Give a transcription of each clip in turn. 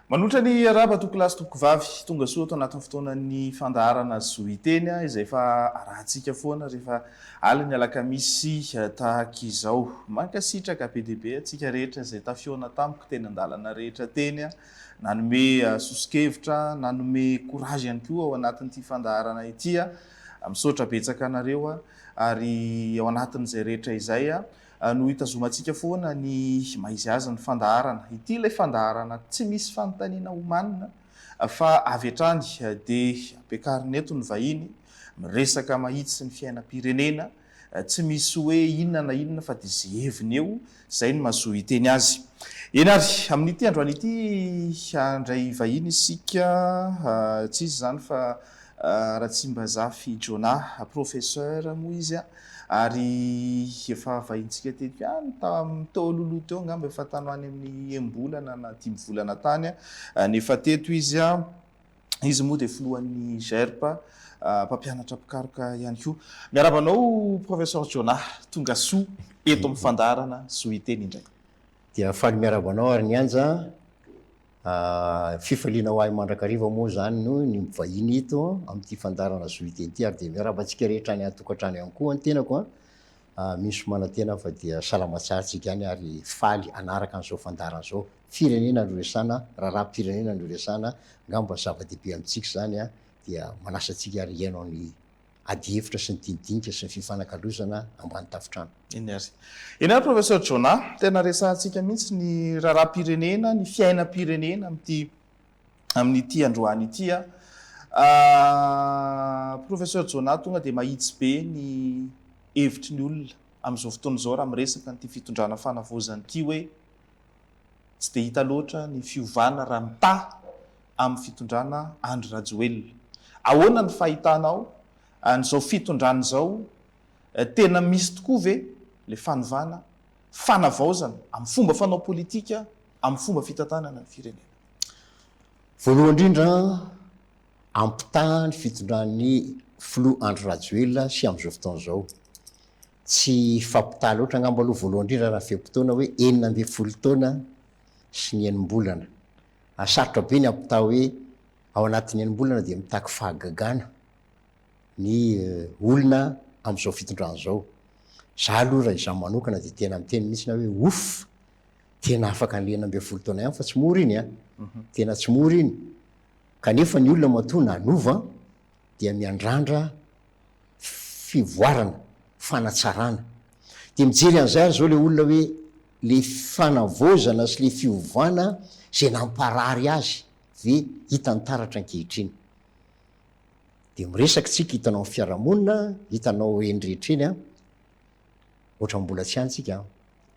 Manolotra ny arahaba tompokolahy sy tompokovavy, tonga soa ato anatin'ny fotoanan'ny fandaharana Zo Hiteny izay efa arahantsika foana rehefa alin'ny alakamisy tahaka izao. Mankasitraka be dia be antsika rehetra izay tafihaona tamiko teny an-dalana rehetra teny, nanome soso-kevitra, nanome courage ihany koa ao anatin'ity fandaharana ity. Misaotra betsaka anareo ary ao anatin'izay rehetra izay no hitazomantsika foana ny maha izy azy ny fandaharana. Ity ilay fandaharana tsy misy fanontaniana omanina fa avy hatrany dia ampiakarina eto ny vahiny, miresaka mahitsy ny fiainam-pirenena, tsy misy hoe inona na inona fa dia izay heviny eo, izay no mahazoa hiteny azy. Eny ary, amin'ity androany ity handray vahiny isika, tsy iza izany fa Ratsimbazafy Jonah, professeur moa izy ary efa vahintsika teto ihany tamin'ny teo alohaloha teo angamba efa tany ho any amin'ny enim-bolana na dimy volana tany nefa teto izy. Izy moa dia filohan'ny GERP, mpampianatra mpikaroka ihany koa. Miarahaba anao Professeur Jonah, tonga soa eto amin'ny fandaharana Zo Hiteny indray. Dia faly miarahaba anao ary Nyanja. Fifaliana ho ahy mandrakariva moa izany no ny mivahiny eto amin'ity fandaharana Zo Hiteny ity ary dia miarahaba antsika rehetra any an-tokantrano ihany koa ny tenako an. Mino sy manantena aho fa dia salama tsara tsika any ary faly hanaraka an'izao fandaharana izao. Firenena no resahana, raharaham-pirenena no resahana, angamba zava-dehibe amintsika izany an, dia manasa antsika ary hihaino ny adihevitra sy ny dinidinika sy ny fifanakalozana ambany tafontrano. Eny ary. Eny ary Professeur Jonah, tena resahantsika mihitsy ny raharaham-pirenena, ny fiainam-pirenena amin'ity amin'ity androany ity a. Professeur Jonah, tonga dia mahitsy be ny hevitry ny olona amin'izao fotoana izao raha miresaka an'ity fitondrana fanavaozana ity hoe tsy dia hita loatra ny fiovana raha mitaha amin'ny fitondrana Andry Rajoelina. Ahoana ny fahitanao an'izao fitondrana izao, tena misy tokoa ve ilay fanovana, fanavaozana amin'ny fomba fanao politika, amin'ny fomba fitantanana ny firenena? Voalohany indrindra, ampitaha ny fitondran'ny filoha Andry Rajoelina sy amin'izao fotoana izao. Tsy hifampitaha loatra angamba aloha voalohany indrindra raha fe-potoana hoe 16 taona sy ny enim-bolana. Ary sarotra be ny hampitaha hoe ao anatin'ny enim-bolana dia mitaky fahagagana ny olona amin'izao fitondrana izao. Za aloha raha izaho manokana dia tena miteny mihitsy aho hoe ouf! Tena afaka an'ilay 16 taona ihany fa tsy mora iny an! Tena tsy mora iny. Kanefa ny olona matoa nanova dia miandrandra fivoarana, fanatsarana. Dia mijery an'izay ary izao ilay olona hoe ilay fanavaozana sy ilay fiovana izay namparary azy ve hitany taratra ankehitriny. Dia miresaka tsika, hitanao amin'ny fiarahamonina, hitanao eny rehetra eny an, ohatran'ny mbola tsy any tsika an,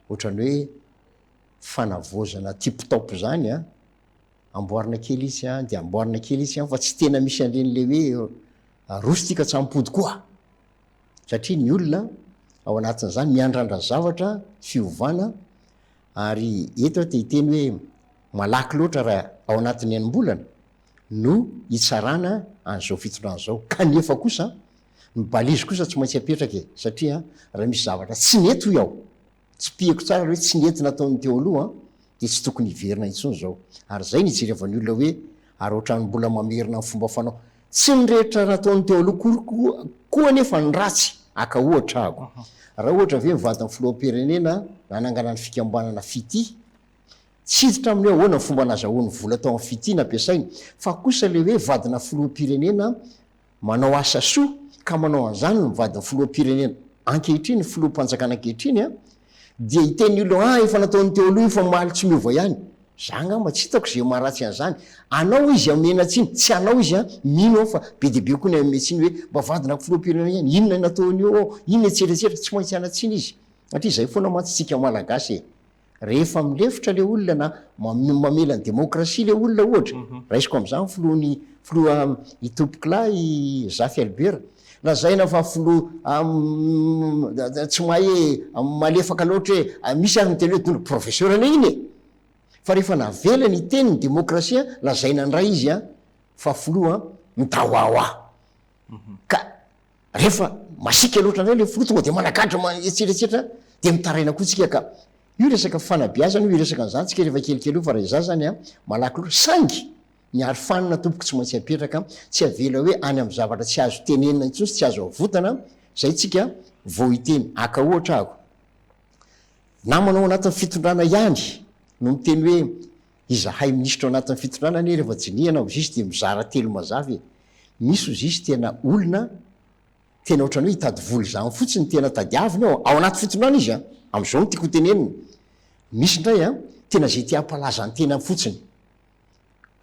ohatran'ny hoe fanavaozana tip top izany an, amboarina kely itsy an, dia amboarina kely itsy an, fa tsy tena misy an'ireny le hoe roso ity ka tsy hampody koa. Satria ny olona ao anatin'izany miandrandra zavatra, fiovana, ary eto aho te hiteny hoe malaky loatra raha ao anatin'ny enim-bolana no hitsarana an'izao fitondrana izao. Kanefa kosa, ny balise kosa tsy maintsy apetraka e, satria raha misy zavatra tsy nety hoy aho, Tsipihiko tsara aloha hoe tsy nety nataon'ny teo aloha an, dia tsy tokony hiverina intsony izao. Ary izay no ijerevan'ny olona hoe ary ohatran'ny mbola mamerina ny fomba fanao. Tsy ny rehetra nataon'ny teo aloha akory koa anefa ny ratsy. Haka ohatra aho. Raha ohatra ve ny vadin'ny filoham-pirenena nanangana ny fikambanana Fitia, tsy hiditra amin'ny hoe ahoana ny fomba nazahoany vola tao amin'ny Fitia nampiasainy, fa kosa ilay hoe vadina filoham-pirenena Manao asa soa ka manao an'izany ny vadin'ny filoham-pirenena ankehitriny, ny filoham-panjakana ankehitriny an, dia hiteny ny olona ah efa nataon'ny teo aloha io fa omaly tsy miova ihany. Za angamba tsy hitako izay maharatsy an'izany. Anao izy omena tsiny, tsy anao izy an, mino aho fa be dia be koa ny hanome tsiny hoe mba vadina filoham-pirenena ihany, inona nataony eo ao, inona etsetra etsetra, tsy maintsy hanatsiny izy. Satria izay foana mantsy tsika malagasy e. Rehefa milefitra le olona na mamela ny demokrasia le olona ohatra, raisiko amin'izany ny filoha-ny filoha Itompokolahy Zafy Albert, lazaina fa filoha tsy mahay e, malefaka loatra e, misy ary miteny hoe dondro professeur anie iny e! Fa rehefa navelany hiteny ny demokrasia, lazaina indray izy fa filoha midawawa. Ka rehefa masiaka loatra indray le filoha tonga dia managadra etsetra etsetra dia mitaraina koa tsika ka. Io resaka fanabeazana io, hiresaka an'izany tsika rehefa kelikely eo fa raha izaho zany an, malaky loatra, saingy ny arofanina tompoko tsy maintsy apetraka, tsy avela hoe any amin'ny zavatra tsy azo tenenina intsony sy tsy azo avotana zay tsika vao hiteny. Haka ohatra aho, namana ao anatin'ny fitondrana ihany no miteny hoe izahay minisitra ao anatin'ny fitondrana anie rehefa dinihana ozizy dia mizara telo mazava e, misy ozizy tena olona Tena ohatran'ny hoe hitady vola izany fotsiny no tena tadiaviny ao, ao anaty fitondrana izy an, amin'izao no tiako ho tenenina. Misy indray an, tena izay te hampalaza ny tenany fotsiny.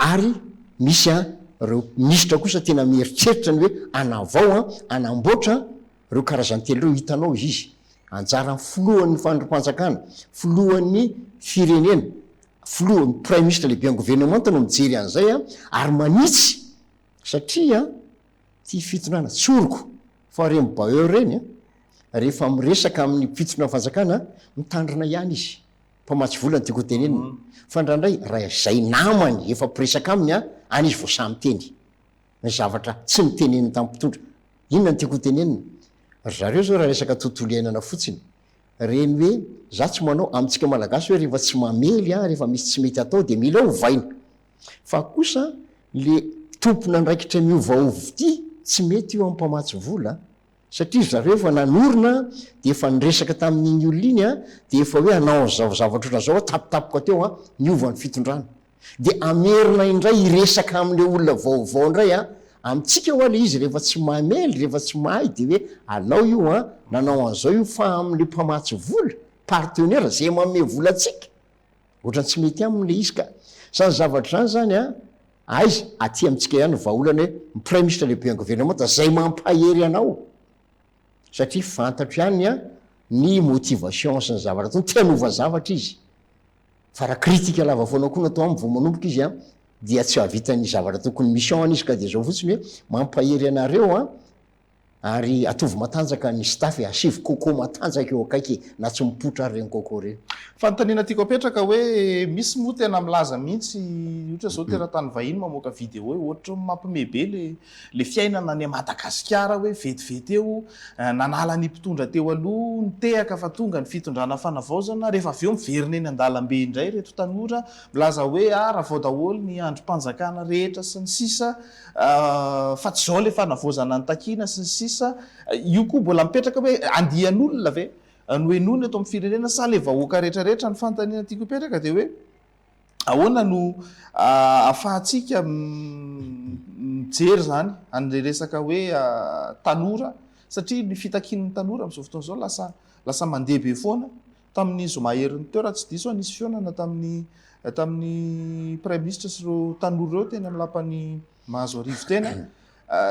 Ary misy an, ireo minisitra kosa tena mieritreritra ny hoe hanavao an, hanamboatra ireo karazan-teny ireo, hitanao izy izy. Anjaran'ny filohan'ny fandrim-panjakana, filohan'ny firenena, filoha, ny praiminisitra lehiben'ny governemanta no mijery an'izay an, ary manitsy satria Ty fitondrana, tsoriko fa reny bailleur reny a, rehefa miresaka amin'ny mpitondra fanjakana mitandrina ihany izy, mpamatsy vola no tiako ho tenenina, fa indraindray raha izay namany efa mpiresaka aminy a, any izy vao sahy miteny ny zavatra tsy noteneniny tamin'ny mpitondra. Inona no tiako ho tenenina? Ry zareo zao raha resaka tontolo iainana fotsiny, reny hoe za tsy manao, amintsika malagasy hoe rehefa tsy mamely a, rehefa misy tsy mety atao dia mila ovaina. Fa kosa le tompon'andraikitra miovaova ity tsy mety io amin'ny mpamatsy vola satria ry zareo efa nanorina dia efa niresaka tamin'iny olona iny an, dia efa hoe hanao an'izao zavatra ohatran'izao aho tampotampoka teo an, niova ny fitondrana. Dia hamerina indray hiresaka amin'le olona vaovao indray an, amintsika hoa le izy rehefa tsy mamely, rehefa tsy mahay dia hoe alao io an, nanao an'izao io fa amin'le mpamatsy vola, partenaire, zay manome vola antsika, Ohatran'ny tsy mety aminy ilay izy ka. Izany zavatra izany izany an, aiza, aty amintsika ihany ny vahaolana hoe ny praiminisitra lehiben'ny governemanta izay mampahery anao satria fantatro ihany an ny motivation sy ny zavatra ataony, te hanova zavatra izy. Fa raha critique lava foana koa no atao aminy vao manomboka izy an, dia tsy hahavita ny zavatra tokony mission-ny izy ka dia izao fotsiny hoe mampahery anareo an, Ary atovy matanjaka ny staff e, asivo coco matanjaka eo akaiky e, na tsy mipoitra ary ireny coco ireny. Fanontaniana tiako apetraka hoe misy moa tena milaza mihitsy ohatra zao teratany vahiny mamoaka video hoe ohatry ny mampime be le le fiainana any Madagasikara hoe vetivety eo nanala ny mpitondra teo aloha nitehaka fa tonga ny fitondrana fanavaozana rehefa avy eo miverina eny andalambe indray ireto tanora milaza hoe ah ravao daholo ny andrim-panjakana rehetra sy ny sisa fa tsy izao ilay fanavaozana ny takiana sy ny sisa Io koa mbola mipetraka hoe andian'olona ve no henoina eto amin'ny firenena sa ilay vahoaka rehetrarehetra? Ny fanontaniana tiako hipetraka dia hoe ahoana no ahafahantsika mijery izany an'ilay resaka hoe tanora satria ny fitakian'ny tanora amin'izao fotoana izao lasa lasa mandeha be foana. Tamin'ny zoma heriny teo raha tsy diso aho nisy fihaonana tamin'ny tamin'ny praiminisitra sy ireo tanora ireo teny amin'ny lapan'i Mahazoarivo teny.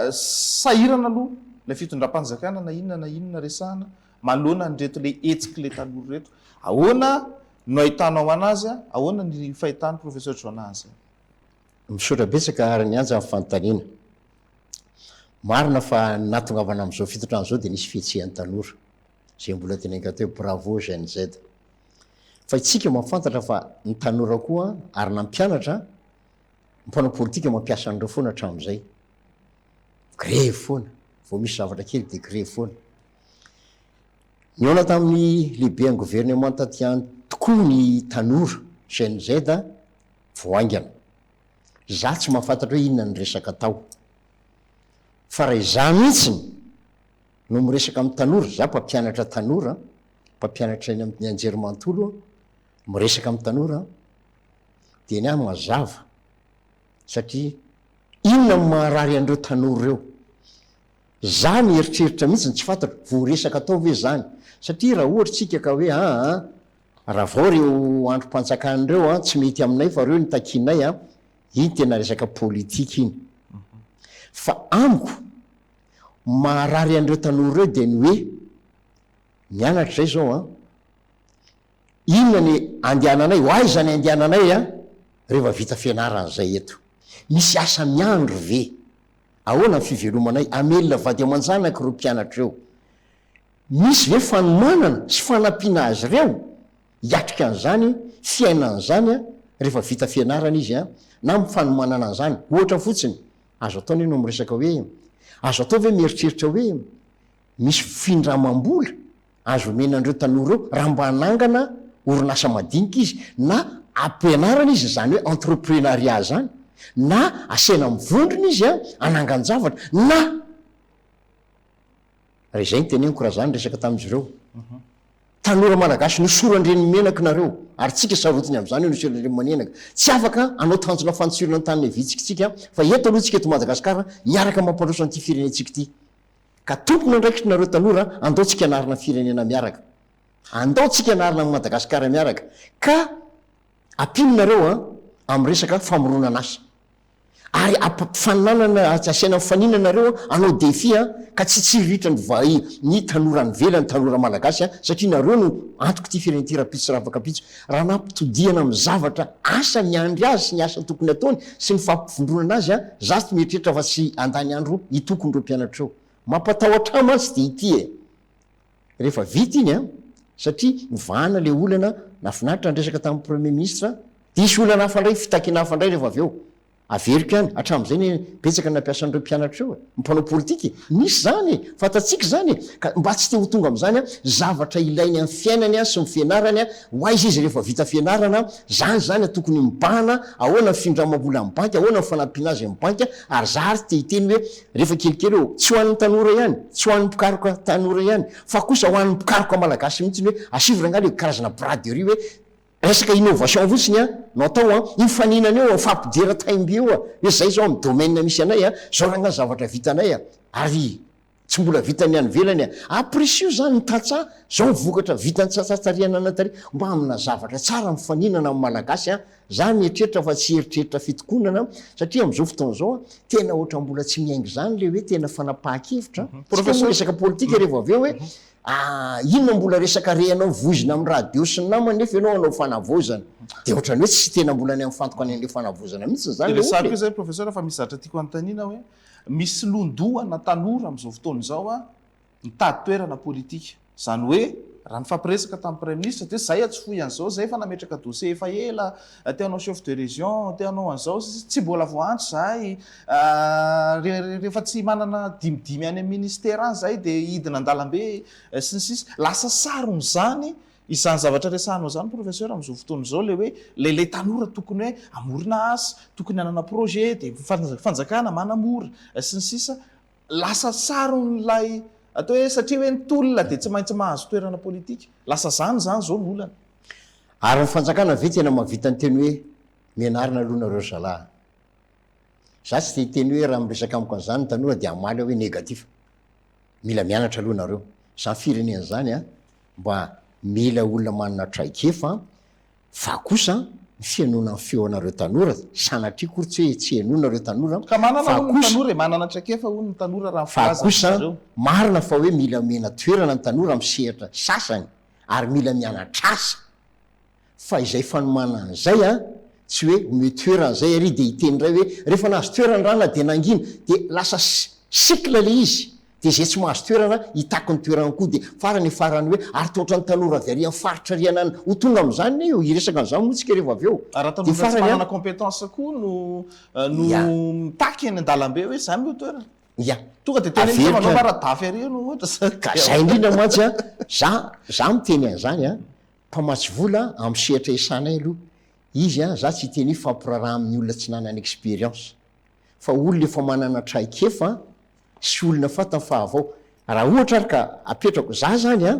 Sahirana aloha ilay fitondram-panjakana na inona na inona resahana manoloana an'ireto ilay hetsik'ilay tanora ireto. Ahoana no ahitanao anazy? Ahoana ny fahitan'ny Professeur Jonah azy? Misaotra betsaka ary nianja ny fanontaniana. Marina fa ny nahatongavana amin'izao fitondrana izao dia nisy fihetsehan'ny tanora. Izay mbola teneniko ato hoe bravo Gen Z. Fa itsika mahafantatra fa ny tanora koa ary nampianatra ny mpanao politika mampiasa an'ireo foana hatramin'izay. Grevy foana. Vao misy zavatra kely dia grevy foana. Nihaona tamin'ny lehiben'ny governemanta aty ihany tokoa ny tanora Gen Z vao haingana. Izaho tsy mahafantatra hoe inona ny resaka tao. Fa raha izaho mihitsiny no miresaka amin'ny tanora, za mpampianatra tanora, mpampianatra eny amin'ny anjerimanontolo aho, miresaka amin'ny tanora dia ny ahy mazava satria inona no maharary an'ireo tanora ireo? Za mieritreritra mihitsy, tsy fantatro, voaresaka tao ve zany? Satria raha ohatra tsika ka hoe aa ravao ireo andrim-panjakana ireo an, tsy mety aminay fa ireo no takianay an, iny tena resaka politika iny. Fa amiko, Maharary an'ireo tanora ireo dia ny hoe, mianatra izay izao an, inona ny andehananay, ho aiza ny andehananay an, rehefa vita fianarana izay eto? Misy asa miandry ve? Ahoana ny fivelomanay? Hamelona vady aman-janaka ireo mpianatra ireo. Misy ve fanomanana sy fanampiana azy ireo hiatrika an'izany fiainana izany an, rehefa vita fianarana izy an, na amin'ny fanomanana an'izany? Ohatra fotsiny, Azo atao anie no miresaka hoe, azo atao ve mieritreritra hoe misy findramam-bola azo omena an'ireo tanora ireo raha mba hanangana orinasa madinika izy na ampianarana izy izany hoe entreprenariat izany na asaina mivondrona izy an, hanangan-javatra na Raha izay no teneniko raha za niresaka tamin'izy ireo. Tanora malagasy nosoran-dreny menaka nareo ary tsika sarotiny amin'izany hoe nosoran-dreny manenaka. Tsy afaka hanao tanjona fandosirana ny tany vitsika tsika fa eto aloha tsika eto Madagascar miaraka mampandroso an'ity firenentsika ity. Ka tompon'andraikitra nareo tanora andao tsika hanarina firenena miaraka. Andao tsika hanarina an'i Madagascar miaraka. Ka ampino nareo an amin'ny resaka famoronan'asa. Ary ampifaninanana, asiana mifaninana nareo hanao défi an, ka tsy hitsiriritra ny vahi, ny tanora any ivelany, tanora malagasy an, satria nareo no antok'ity firenena ity rahampitso sy rahafakampitso. Raha nampitodihana amin'ny zavatra asa miandry azy sy ny asa tokony ataony sy ny fampivondronana azy an, za tsy mieritreritra fa tsy handany andro hitokony ireo mpianatra ireo. Mampatahotra ahy mantsy dia ity e! Rehefa vita iny an, satria nivahana ilay olana, nahafinaritra ny resaka tamin'ny Premier Ministre, dia hisy olana hafa indray, fitakiana hafa indray rehefa avy eo. Averiko ihany, hatramin'izay anie betsaka ny nampiasa an'ireo mpianatra ireo e, ny mpanao politika e, nisy izany e, fantatsika izany e, ka mba tsy te ho tonga amin'izany an, zavatra ilainy amin'ny fiainany an sy ny fianarany an, ho aiza izy rehefa vita fianarana an, izany izany an tokony mibahana, ahoana ny findramam-bola amin'ny banky, ahoana ny fanampiana azy amin'ny banky, ary za ary te hiteny hoe Rehefa kelikely eo, tsy ho an'ny tanora ihany, tsy ho an'ny mpikaroka tanora ihany, fa kosa ho an'ny mpikaroka malagasy mihitsy ny hoe asivo rangahy le karazana braderie hoe resaka innovation fotsiny an no atao an, hifaninana eo, mifampidera taim-by eo an, hoe zay zao amin'ny domaine misy anay an, zao rangahy ny zavatra vitanay an, ary tsy mbola vitan'ny any ivelany an, apprécio zany ny tantsaha, zao ny vokatra vitan'ny tantsaha tary anana tary, mba amina zavatra tsara mifaninana amin'ny malagasy an, Za mieritreritra fa tsy eritreritra fitokonana satria amin'izao fotoana izao tena ohatran'ny mbola tsy miainga izany le hoe tena fanapahan-kevitra. Tsika moa resaka politika rehefa avy eo hoe inona mbola resaka re anao voizina amin'ny radio sy ny namany nefa ianao hanao fanavaozana. Dia ohatran'ny hoe tsy tena mbola ny mifantoka any amin'ilay fanavaozana mihitsy izany le olona Resahako eo izay Professeur fa misy zavatra tiako hanontaniana hoe misy londohana tanora amin'izao fotoana izao mitady toerana politika. Izany hoe, raha nifampiresaka tamin'ny Praiminisitra dia izay tsy fohy an'izao, izay efa nametraka dossier efa ela, te hanao chef de région, te hanao an'izao, sy ny sisa, tsy mbola voaantso izahay, rehefa tsy manana dimidimy any amin'ny ministera any izahay dia hidina an-dalambe, sy ny sisa. Lasa saron'izany izany zavatra resahanao izany Professeur amin'izao fotoana izao, ilay hoe ilay ilay tanora tokony hoe hamorona asa, tokony hanana projet, dia fanjakana manamora, sy ny sisa. Lasa saron'ilay atao hoe satria hoe ny tolona dia tsy maintsy mahazo toerana politika. Lasa zany zany zao ny olana. Ary ny fanjakana ve tena mahavita niteny hoe mianarina aloha nareo ry zalahy a. Za tsy te hiteny hoe raha miresaka amiko an'izany ny tanora dia hamaly aho hoe negatif. Mila mianatra aloha nareo. Izany firenena izany a mba mila olona manana traikefa Fa kosa ny fihainoana ny feonareo tanora, sanatria akory tsy hoe tsy henoina ireo tanora, Ka manana fa hono ny kosa, tanora e, manana traikefa hono ny tanora raha ny fa filazan-dry kosa zareo. marina fa hoe mila omena toerana ny tanora amin'ny sehatra sasany ary mila mianatra asa, fa izay fanomanana izay an, tsy hoe omeo toerana izay ary dia hiteny indray hoe rehefa nahazo toerana rana dia nangina, dia lasa cycle ilay izy, Dia izay tsy mahazo toerana hitaky ny toerany koa dia farany farany hoe ary toa ohatran'ny tanora avy ary amin'ny faritra ary anana ho tonga amin'izany anie io hiresaka an'izany moa tsika rehefa avy eo. Ary raha Dia tanora tsy farany an. manana compétence koa no no Ya. mitaky eny an-dalambe hoe izany no toerana. Ya. Tonga dia teneniko Averiko manao ihany. fa raha dafy ary no ohatra sa Ka dia zay indrindra mantsy an, za za miteny an'izany an, mpamatsy vola amin'ny sehatra iasanay aloha izy an, za tsy hiteny hoe fampiraharaha amin'ny olona tsy nanana expérience fa olona efa manana traikefa sy olona fantany fa avao. Raha ohatra ary ka apetrako, za zany an,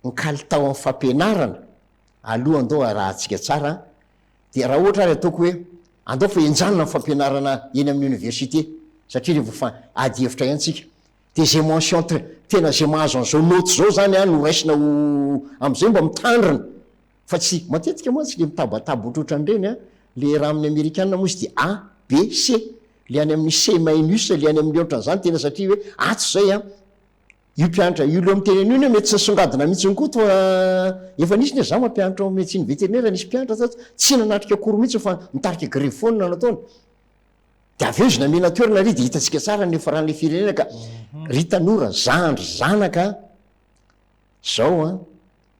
ny kalitao amin'ny fampianarana aloha andao arahantsika tsara an, dia raha ohatra ary ataoko hoe andao fa henjanina ny fampianarana eny amin'ny université satria rehefa fa ady hevitra ihany tsika, dia ze mention tena ze mahazo an'izao note zao zany an no raisina ho amin'izay mba mitandrina. Fa tsy, matetika mantsy le mitabataba ohatrohatran'ireny an, le raha amin'ny amerikana moa izy dia A, B, C, le any amin'ny C minus, le any amin'ny ohatran'izany tena satria hoe ato izay an, io mpianatra io le miteny an'io anie mety tsy nisongadina mihitsy koa toa efa nisy anie za mampianatra ao médecine vétérinaire nisy mpianatra tato tsy nanatrika cours mihitsy fa nitarika grevy foana no nataony, dia avy eo izy namena toerana ary dia hitantsika tsara ny niafaran'ilay firenena ka ry tanora zandry zanaka zao an.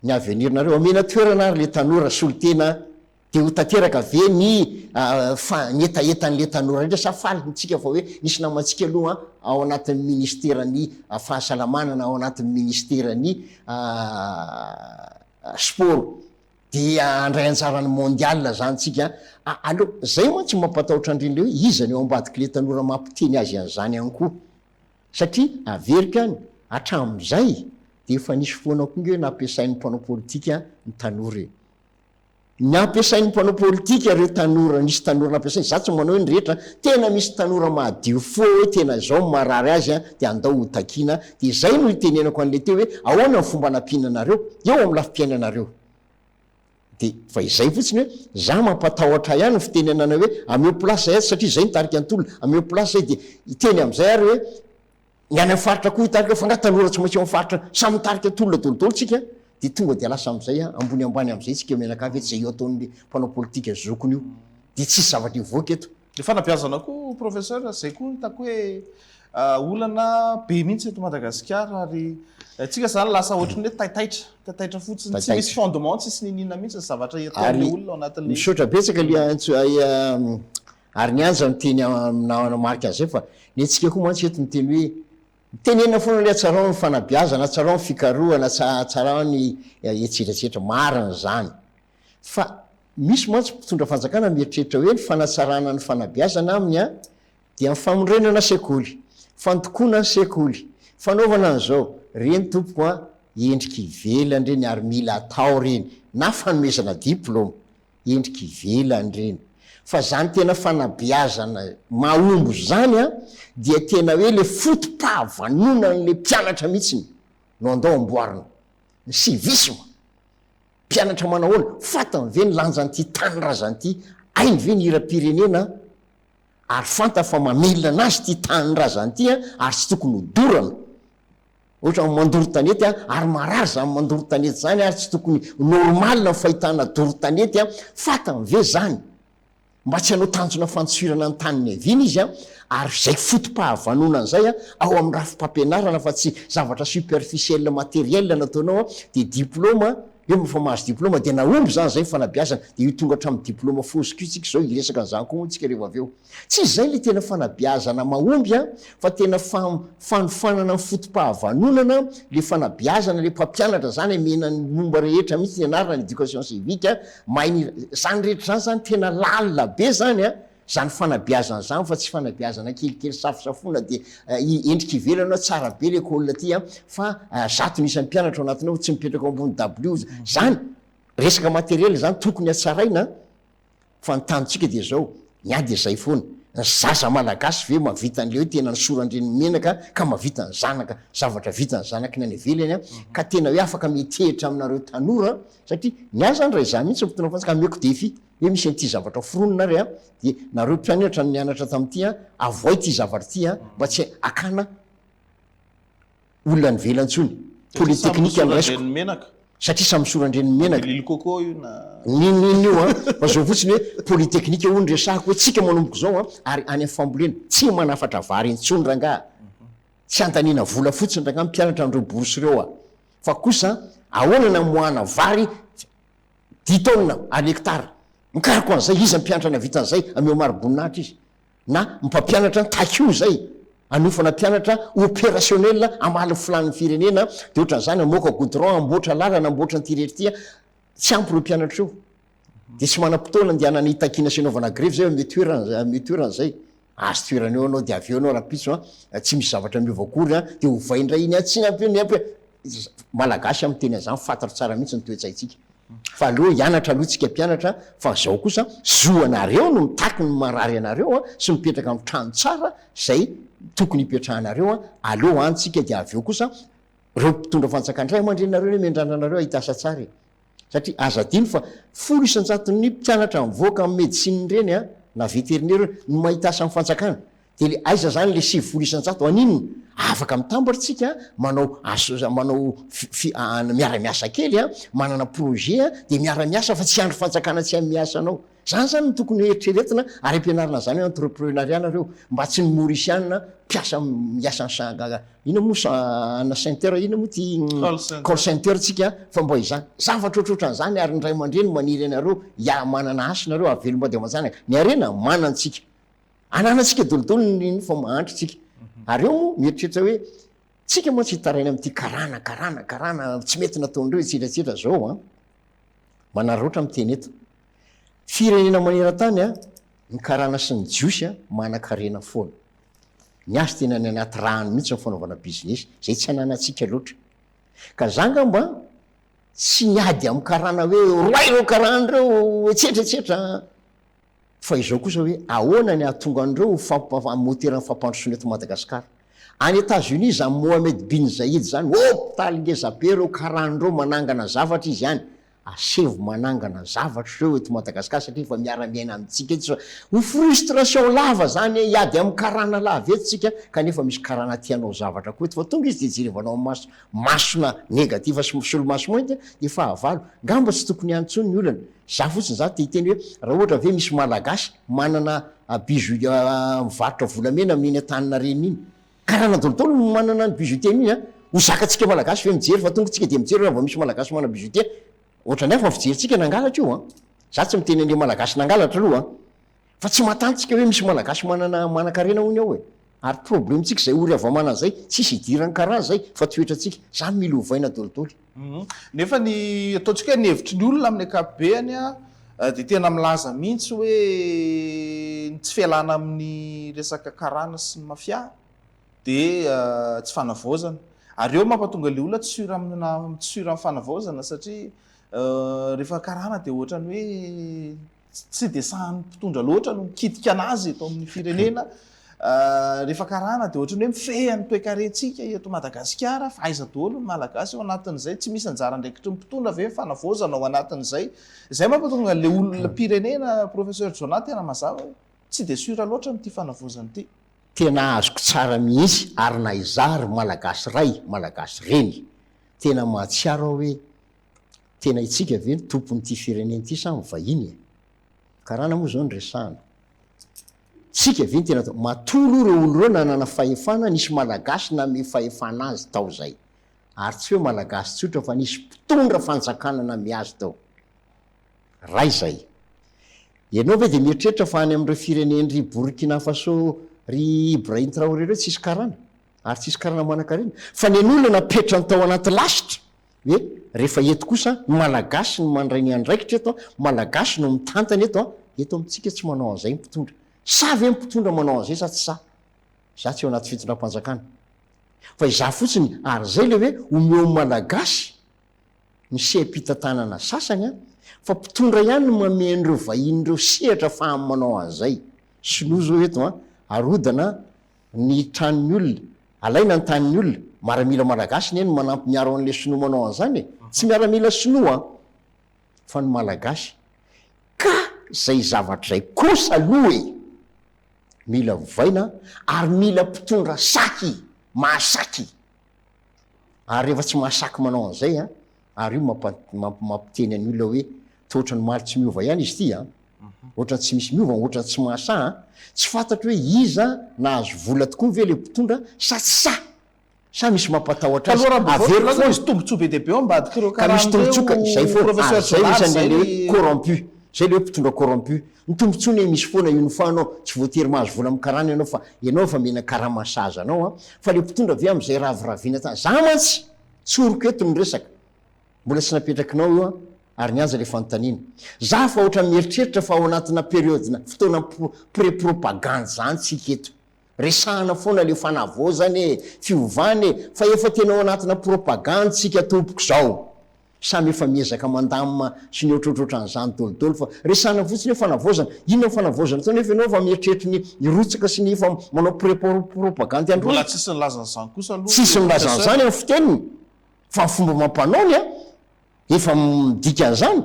ny avenir nareo, omena toerana ary le tanora solontena de ho tanteraka ve ny fa ny hetahetan'le tanora rehetra sa faly ntsika fa hoe nisy namantsika aloha ao anatin'ny ministeran'ny fahasalamana na ao anatin'ny ministeran'ny. sport dia handray anjara ny mondial zany tsika a, aleo, zay mantsy mampatahotra an'ireny le hoe iza no eo ambadik'le tanora mampiteny azy an'izany ihany koa. Satria averiko ihany, hatramin'izay dia efa nisy foana koa nge hoe nampiasain'ny mpanao politika ny tanora e. Ny ampiasain'ny mpanao politika ireo tanora, nisy tanora nampiasainy, za tsy manao hoe ny rehetra, tena misy tanora madio fo hoe tena izao no marary azy an, dia andao ho takiana, dia izay no itenenako an'ilay teo hoe ahoana ny fomba anampiana anareo eo amin'ny lafim-piainanareo. Dia fa izay fotsiny hoe za mampatahotra ahy ihany ny fitenenana hoe ameo place zay ato satria zay nitarika ny tolona, ameo place zay dia hiteny amin'izay ary hoe ny any amin'ny faritra koa hitarika fa nga tanora tsy maintsy eo amin'ny faritra samy mitarika tolona daholo tsika dia tonga dia lasa amin'izay ambony ambany amin'izay tsika mianakavy eto izay io ataon'ny mpanao politika zokiny io dia tsisy zavatra hivoaka eto. Ny fanabeazana koa Professeur zay koa hitako hoe Olana be mihitsy eto Madagasikara ary tsika zany lasa ohatran'ny hoe taitaitra, taitaitra fotsiny, tsy misy fondement, tsisy niniana mihitsy ny zavatra ataon'ilay olona ao anatin'ilay izy. Misaotra betsaka le antso ary ny anja miteny nanamarika an'izay fa ny antsika koa mantsy eto miteny hoe mitenena foana le hatsarao ny fanabeazana, hatsarao ny fikarohana, hatsarao ny etsetra etsetra, marina izany fa misy mantsy mpitondra fanjakana mieritreritra hoe ny fanatsarana ny fanabeazana aminy an dia ny fanorenana sekoly, fandokoana ny sekoly, fanaovana an'izao, reny tompoko a, endrika ivelany reny ary mila atao reny, na fanomezana diploma, endrika ivelany reny. Fa zany tena fanabeazana mahomby zany a, dia tena hoe le foto-pahavanonan'le mpianatra mihitsiny no andao amboarina, ny civisme, mpianatra manahoana, fantany ve ny lanjan'ity tanindrazana ity, hainy ve ny hiram-pirenena, ary fantany fa mamelona anazy ity tanindrazana ity an, ary tsy tokony ho dorana, ohatra ny mandoro tanety an, ary marary izany mandoro tanety izany ary tsy tokony normal ny fahitana doro tanety an, fantany ve izany? Mba tsy hanao tanjona fandosirana ny tany niaviany izy an, ary izay foto-pahavanonana izay an, ao amin'ny rafi-pampianarana fa tsy zavatra superficiel materiel nataonao an, dia diploma Eo efa mahazo diploma dia nahomby izany izay ny fanabeazana dia io tonga hatramin'ny diploma fosco io tsika izao hiresaka an'izany koa moa tsika rehefa avy eo. Tsy izay ilay tena fanabeazana mahomby an, fa tena fanofanana ny foto-pahavanonana ilay fanabeazana, ilay mpampianatra izany amena ny momba rehetra mihitsy ny anarana, ny éducation civique, mahay ny, izany rehetra izany izany tena lalina be izany an. Zany fanabeazana zany fa tsy fanabeazana kelikely safosafoana dia endrika ivelany hoe tsara be le école ty an fa zato ny isan'ny mpianatra ao anatiny ao tsy mipetraka ao ambony dabilio zany resaka matériel zany tokony hatsaraina fa ny tanjontsika dia zao ny ahy dia zay foana ny zaza malagasy ve mahavita an'le hoe tena nisoran-dreny menaka ka mahavita ny zanaka zavatra vita ny zanaky ny any ivelany an ka tena hoe afaka mietehitra aminareo tanora satria ny ahy zany raha izaho mihitsy no mpitondra fanjakana ameko défi Hoe misy an'ity zavatra foronina ary an, dia nareo mpianatra nianatra tamin'ity an, avoay ity zavatra ity an, mba tsy hakana olona any ivelany intsony. Polytechnique no raisiko. Satria samy soran-dreniny menaka. Huile coco io na. N'inon'inona io an, fa zao fotsiny hoe polytechnique hono resahako hoe tsika manomboka izao an, ary any amin'ny fambolena, tsy manafatra vary intsony rangaha, tsy andaniana vola fotsiny rangaha ny mpianatra an'ireo bourse ireo an, fa kosa ahoana ny hamoahana vary Dix taonina à l'hectare. Mikaroka an'izay, iza mpianatra nahavita an'izay, ameo mari-boninahitra izy. Na mpampianatra takio izay, hanofana mpianatra opérationnel hamaly ny filàn'ny firenena, dia ohatran'izany hamoaka goudron, hamboatra lalana, hamboatra an'ity rehetra ity, tsy ampy ireo mpianatra ireo. Dia tsy manam-potoana andehanana hitakiana sy hanaovana grevy izay, omeo toerana, omeo toerana izay. Azo toerana eo anao dia avy eo anao rahampitso an, tsy misy zavatra miova akory an, dia ovay indray iny an, tsy ampy io, ny ampy Malagasy aho miteny an'izany, fantatro tsara mihitsy ny toe-tsaintsika. Fa aleo hianatra aloha tsika mpianatra fa zao kosa, zo anareo no mitaky ny marary anareo an, sy mipetraka amin'ny trano tsara izay tokony hipetrahanareo an, aleo any tsika dia avy eo kosa reo mpitondra fanjakana, ray aman-dreninareo anie miandrandra anareo hahita asa tsara e. Satria aza adino fa 10% mpianatra mivoaka amin'ny médecine ireny an, na vétérinaire no mahita asa amin'ny fanjakana. Dia le aiza zany le 90% haninona? Afaka mitambatra tsika manao aso manao fi miara miasa kely an, manana projet an, dia miara miasa fa tsy andry fanjakana tsy hanome asa anao. Zany zany no tokony ho eritreretina ary ampianarina zany hoe entreprenariat nareo mba tsy ny mauriciana mpiasa miasa any sa inona moa sa ana center inona moa ty call center tsika fa mba izany zavatra ohatrohatran'izany ary ny ray aman-dreny maniry anareo hiala manana hasina nareo hahavelom-bady aman-janaka ny harena manana tsika ananantsika dolidoly ny fa mahantra tsika ary eo moa mieritreritra hoe. Tsika mantsy hitaraina amin'ity karana, karana, karana, tsy mety nataon'ireo etsetra etsetra zao an. Manararaotra miteny eto. Firenena maneran-tany an, ny karana sy ny jiosy an, manan-karena foana. Ny azy tena any anaty rano mihitsy ny fanaovana business, izay tsy ananantsika loatra. Ka za angamba tsy niady amin'ny karana hoe roay ireo karana ireo etsetra etsetra an. Fa izao kosa hoe ahoana ny hahatonga an'ireo ho famp moteran'ny fampandrosoana eto Madagasikara. Any Etats Unis izany Mohamed bin Zayed izany hopitaly ngeza be ireo karana ireo manangana zavatra izy any. Asevo manangana zavatra ireo eto Madagasikara satria efa miara miaina amintsika eto fa ho frustration lava zany e, hiady amin'ny karana lava eto tsika kanefa misy karana te hanao zavatra koa eto fa tonga izy dia jerevanao amin'ny maso masona negatif sy solomaso mainty dia fahavalo. Ngamba tsy tokony any intsony ny olana. Za fotsiny za te hiteny hoe raha ohatra ve misy malagasy manana bijou mivarotra volamena amin'iny Antaninarenina iny, karana daholo no manana ny bijoutier iny an, ho zakantsika malagasy ve mijery fa tonga tsika dia mijery raha vao misy malagasy manana bijoutier, ohatran'ny hafa ny fijerintsika nangalatra io an, za tsy miteny an'le malagasy nangalatra aloha an, fa tsy matanty tsika hoe misy malagasy manana manankarena hono ao e, ary problème tsika zay ory hava-manana zay, tsisy idiran'ny karana zay fa toetrantsika, zany mila ovaina daholo. Nefa ny ataontsika hoe ny hevitry ny olona amin'ny ankapobeany dia tena milaza mihitsy hoe ny tsy fialana amin'ny resaka karana sy ny mafia dia tsy fanavaozana. Ary eo mampatonga ilay olona tsy sûr amina tsy sûr amin'ny fanavaozana satria rehefa karana dia ohatran'ny hoe Tsy dia sahan'ny mpitondra loatra no mikitika anazy eto amin'ny firenena. Rehefa karana dia ohatran'ny hoe mifehy ny toekarentsika eto Madagasikara fa aiza daholo ny Malagasy ao anatin'izay? Tsy misy anjara andraikitry ny mpitondra ve ny fanavaozana ao anatin'izay? Izay mampatonga an'ilay olom-pirenena Professeur Jonah tena mazava hoe tsy dia sûr loatra amin'ity fanavaozana ity. Tena azoko tsara mihitsy ary na izaho ary Malagasy ray, Malagasy reny, tena mahatsiaro aho hoe Tena itsika ve no tompon'ity firenena ity sa ny vahiny e? Karana moa izao no resahana. Tsika ve no tena tompo? Matoa aloha ireo olona ireo nanana fahefana, nisy Malagasy nanome fahefana azy tao izay. Ary tsy hoe Malagasy tsotra fa nisy mpitondra fanjakana nanome azy tao. Ray izay. Ianao ve dia mieritreritra fa any amin'ireo firenen-dry Burkina Faso, ry Ibrahim Traoré ireo tsisy karana? Ary tsisy karana manankarena? Fa ny an'olona napetrany tao anaty lasitra Hoe rehefa eto kosa ny Malagasy no mandray ny andraikitra eto an, Malagasy no mitantana eto an, eto amintsika tsy manao an'izay ny mpitondra. Sahy ve ny mpitondra manao an'izay sa tsy sahy? Izaho tsy ao anaty fitondram-panjakana. Fa izaho fotsiny, ary izay ilay hoe omeo ny Malagasy ny seha-pitantanana sasany an, fa mpitondra ihany no manome an'ireo vahiny ireo sehatra afahany manao an'izay. Sinoa izao eto an, arodana ny tranon'ny olona, alaina ny tanin'ny olona, maramila malagasy ne no manampy miaro an'le sinoa manao an'izany e, tsy miaramila sinoa an, fa ny malagasy, ka zay zavatra zay kosa aloha e, mila ovaina ary mila mpitondra sahy, mahasaky, ary rehefa tsy mahasaky manao an'izay an, ary io mampa mampiteny an'ny olona hoe toa ohatran'ny maly tsy miova ihany izy ity an, ohatran'ny tsy misy miova, ohatran'ny tsy mahasahy an, tsy fantatro hoe iza nahazo vola tokoa ve le mpitondra sa tsy sahy, sa misy mampatahotra azy, Taloha raha averiko mbola foana. misy tombotsoa be dia be ao ambadik'ireo Ka misy karana tombotsoa ka, ireo izay foana, professeur ary izay Jonah misy izay an'ilay hoe ry corrompu, izay ilay hoe mpitondra corrompu, ny tombotsoa anie misy foana io nofahanao, tsy voatery mahazo vola amin'ny karana ianao fa ianao efa mena karama sahaza anao an, fa le mpitondra ve amin'izay raviravina tsara, za mantsy tsoriko eto ny resaka, Mbola tsy napetrakinao io an, ary ny anja le fanontaniana. Za fa ohatran'ny mieritreritra fa ao anatina période-na fotoana pré-propagande zany tsika eto. Resahana foana le fanavaozana e, fiovana e, fa efa tena ao anatina propagande tsika tompoko zao. Samy efa miezaka mandamina sy ny ohatrohatrohatran'izany dolidoly fa resahana fotsiny hoe fanavaozana. Inona ny fanavaozana atao nefa ianao efa mieritreritra ny hirotsaka sy ny efa manao pré-propagande androany. Mbola tsisy nilaza an'izany kosa aloha Tsisy nilaza an'izany amin'ny fiteniny. Fa ny fomba amam-panaony an, efa midika an'izany,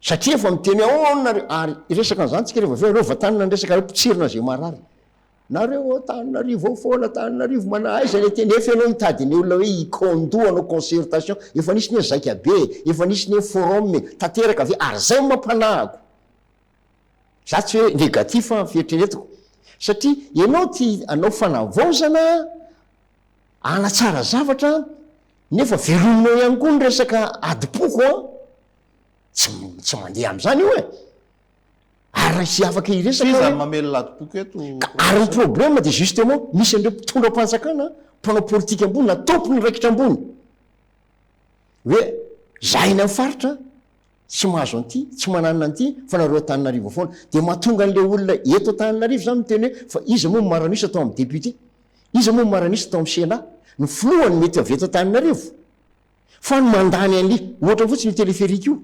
satria efa miteny hoe ahoana nareo, ary hiresaka an'izany tsika rehefa avy eo, aleo vantanina ny resaka, aleo potsirina izay marary. Nareo ao Antananarivo ao foana, Antananarivo mana aiza le teny, efa ianao hitady ny olona hoe hikaon-doha hanao concertation, efa nisy ne zaika be e, efa nisy ne forum e, tanteraka ve, ary izay no mampanahako. Za tsy hoe negatif ny fieritreretako, satria ianao tia hanao fanavaozana, Hanatsara zavatra nefa velominao ihany koa ny resaka adim-poko an! Tsy tsy mandeha amin'izany io e! Ary raha hisy afaka hiresaka Iza hoe no mamelona adim-poko eto Ka ary ny professeur? problème dia justement misy an'ireo mpitondra am-panjakana. mpanao politika ambony na tompon'andraikitra ambony hoe zahay any amin'ny faritra tsy mahazo an'ity, tsy mananona an'ity fa nareo Antananarivo foana. Dia mahatonga an'ilay olona eto Antananarivo izany miteny hoe fa iza moa no maran'isa tao amin'ny député? Iza moa no maran'isa tao amin'ny Sénat? Ny filohany mety avy eto Antananarivo fa ny mandany an'ilay, ohatra fotsiny io téléphérique io.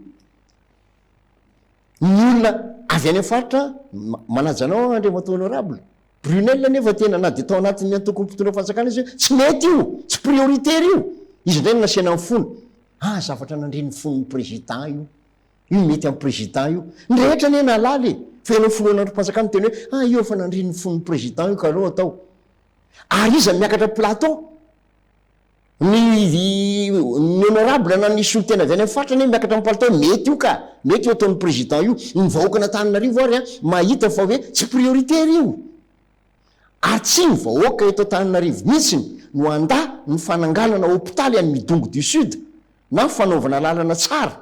Ny olona avy any amin'ny faritra, manaja anao aho Andriamatoa Honorable, Brunelle anefa tena na dia tao anatin'ny antokon'ny mpitondra fanjakana izy hoe tsy mety io, tsy prioritaire io. Izy indray no nasiana ny fony. Ah, zavatra nandre ny fon'ny président io. Io mety amin'ny président io. Ny rehetra anie nahalala e. Fa ianao filohan'andrim-panjakana miteny hoe ah, io efa nandre ny fon'ny président io ka aleo atao. Ary iza miakatra plateau? Ny ny honorable na ny solontena avy any amin'ny faritra anie miakatra amin'ny palitao mety io ka, mety io ataon'ny président io, ny vahoakan'Antananarivo ary an mahita fa hoe tsy prioritaire io, ary tsy ny vahoaka eto Antananarivo mihitsiny no handà ny fananganana hopitaly any Midongy du Sud na fanaovana lalana tsara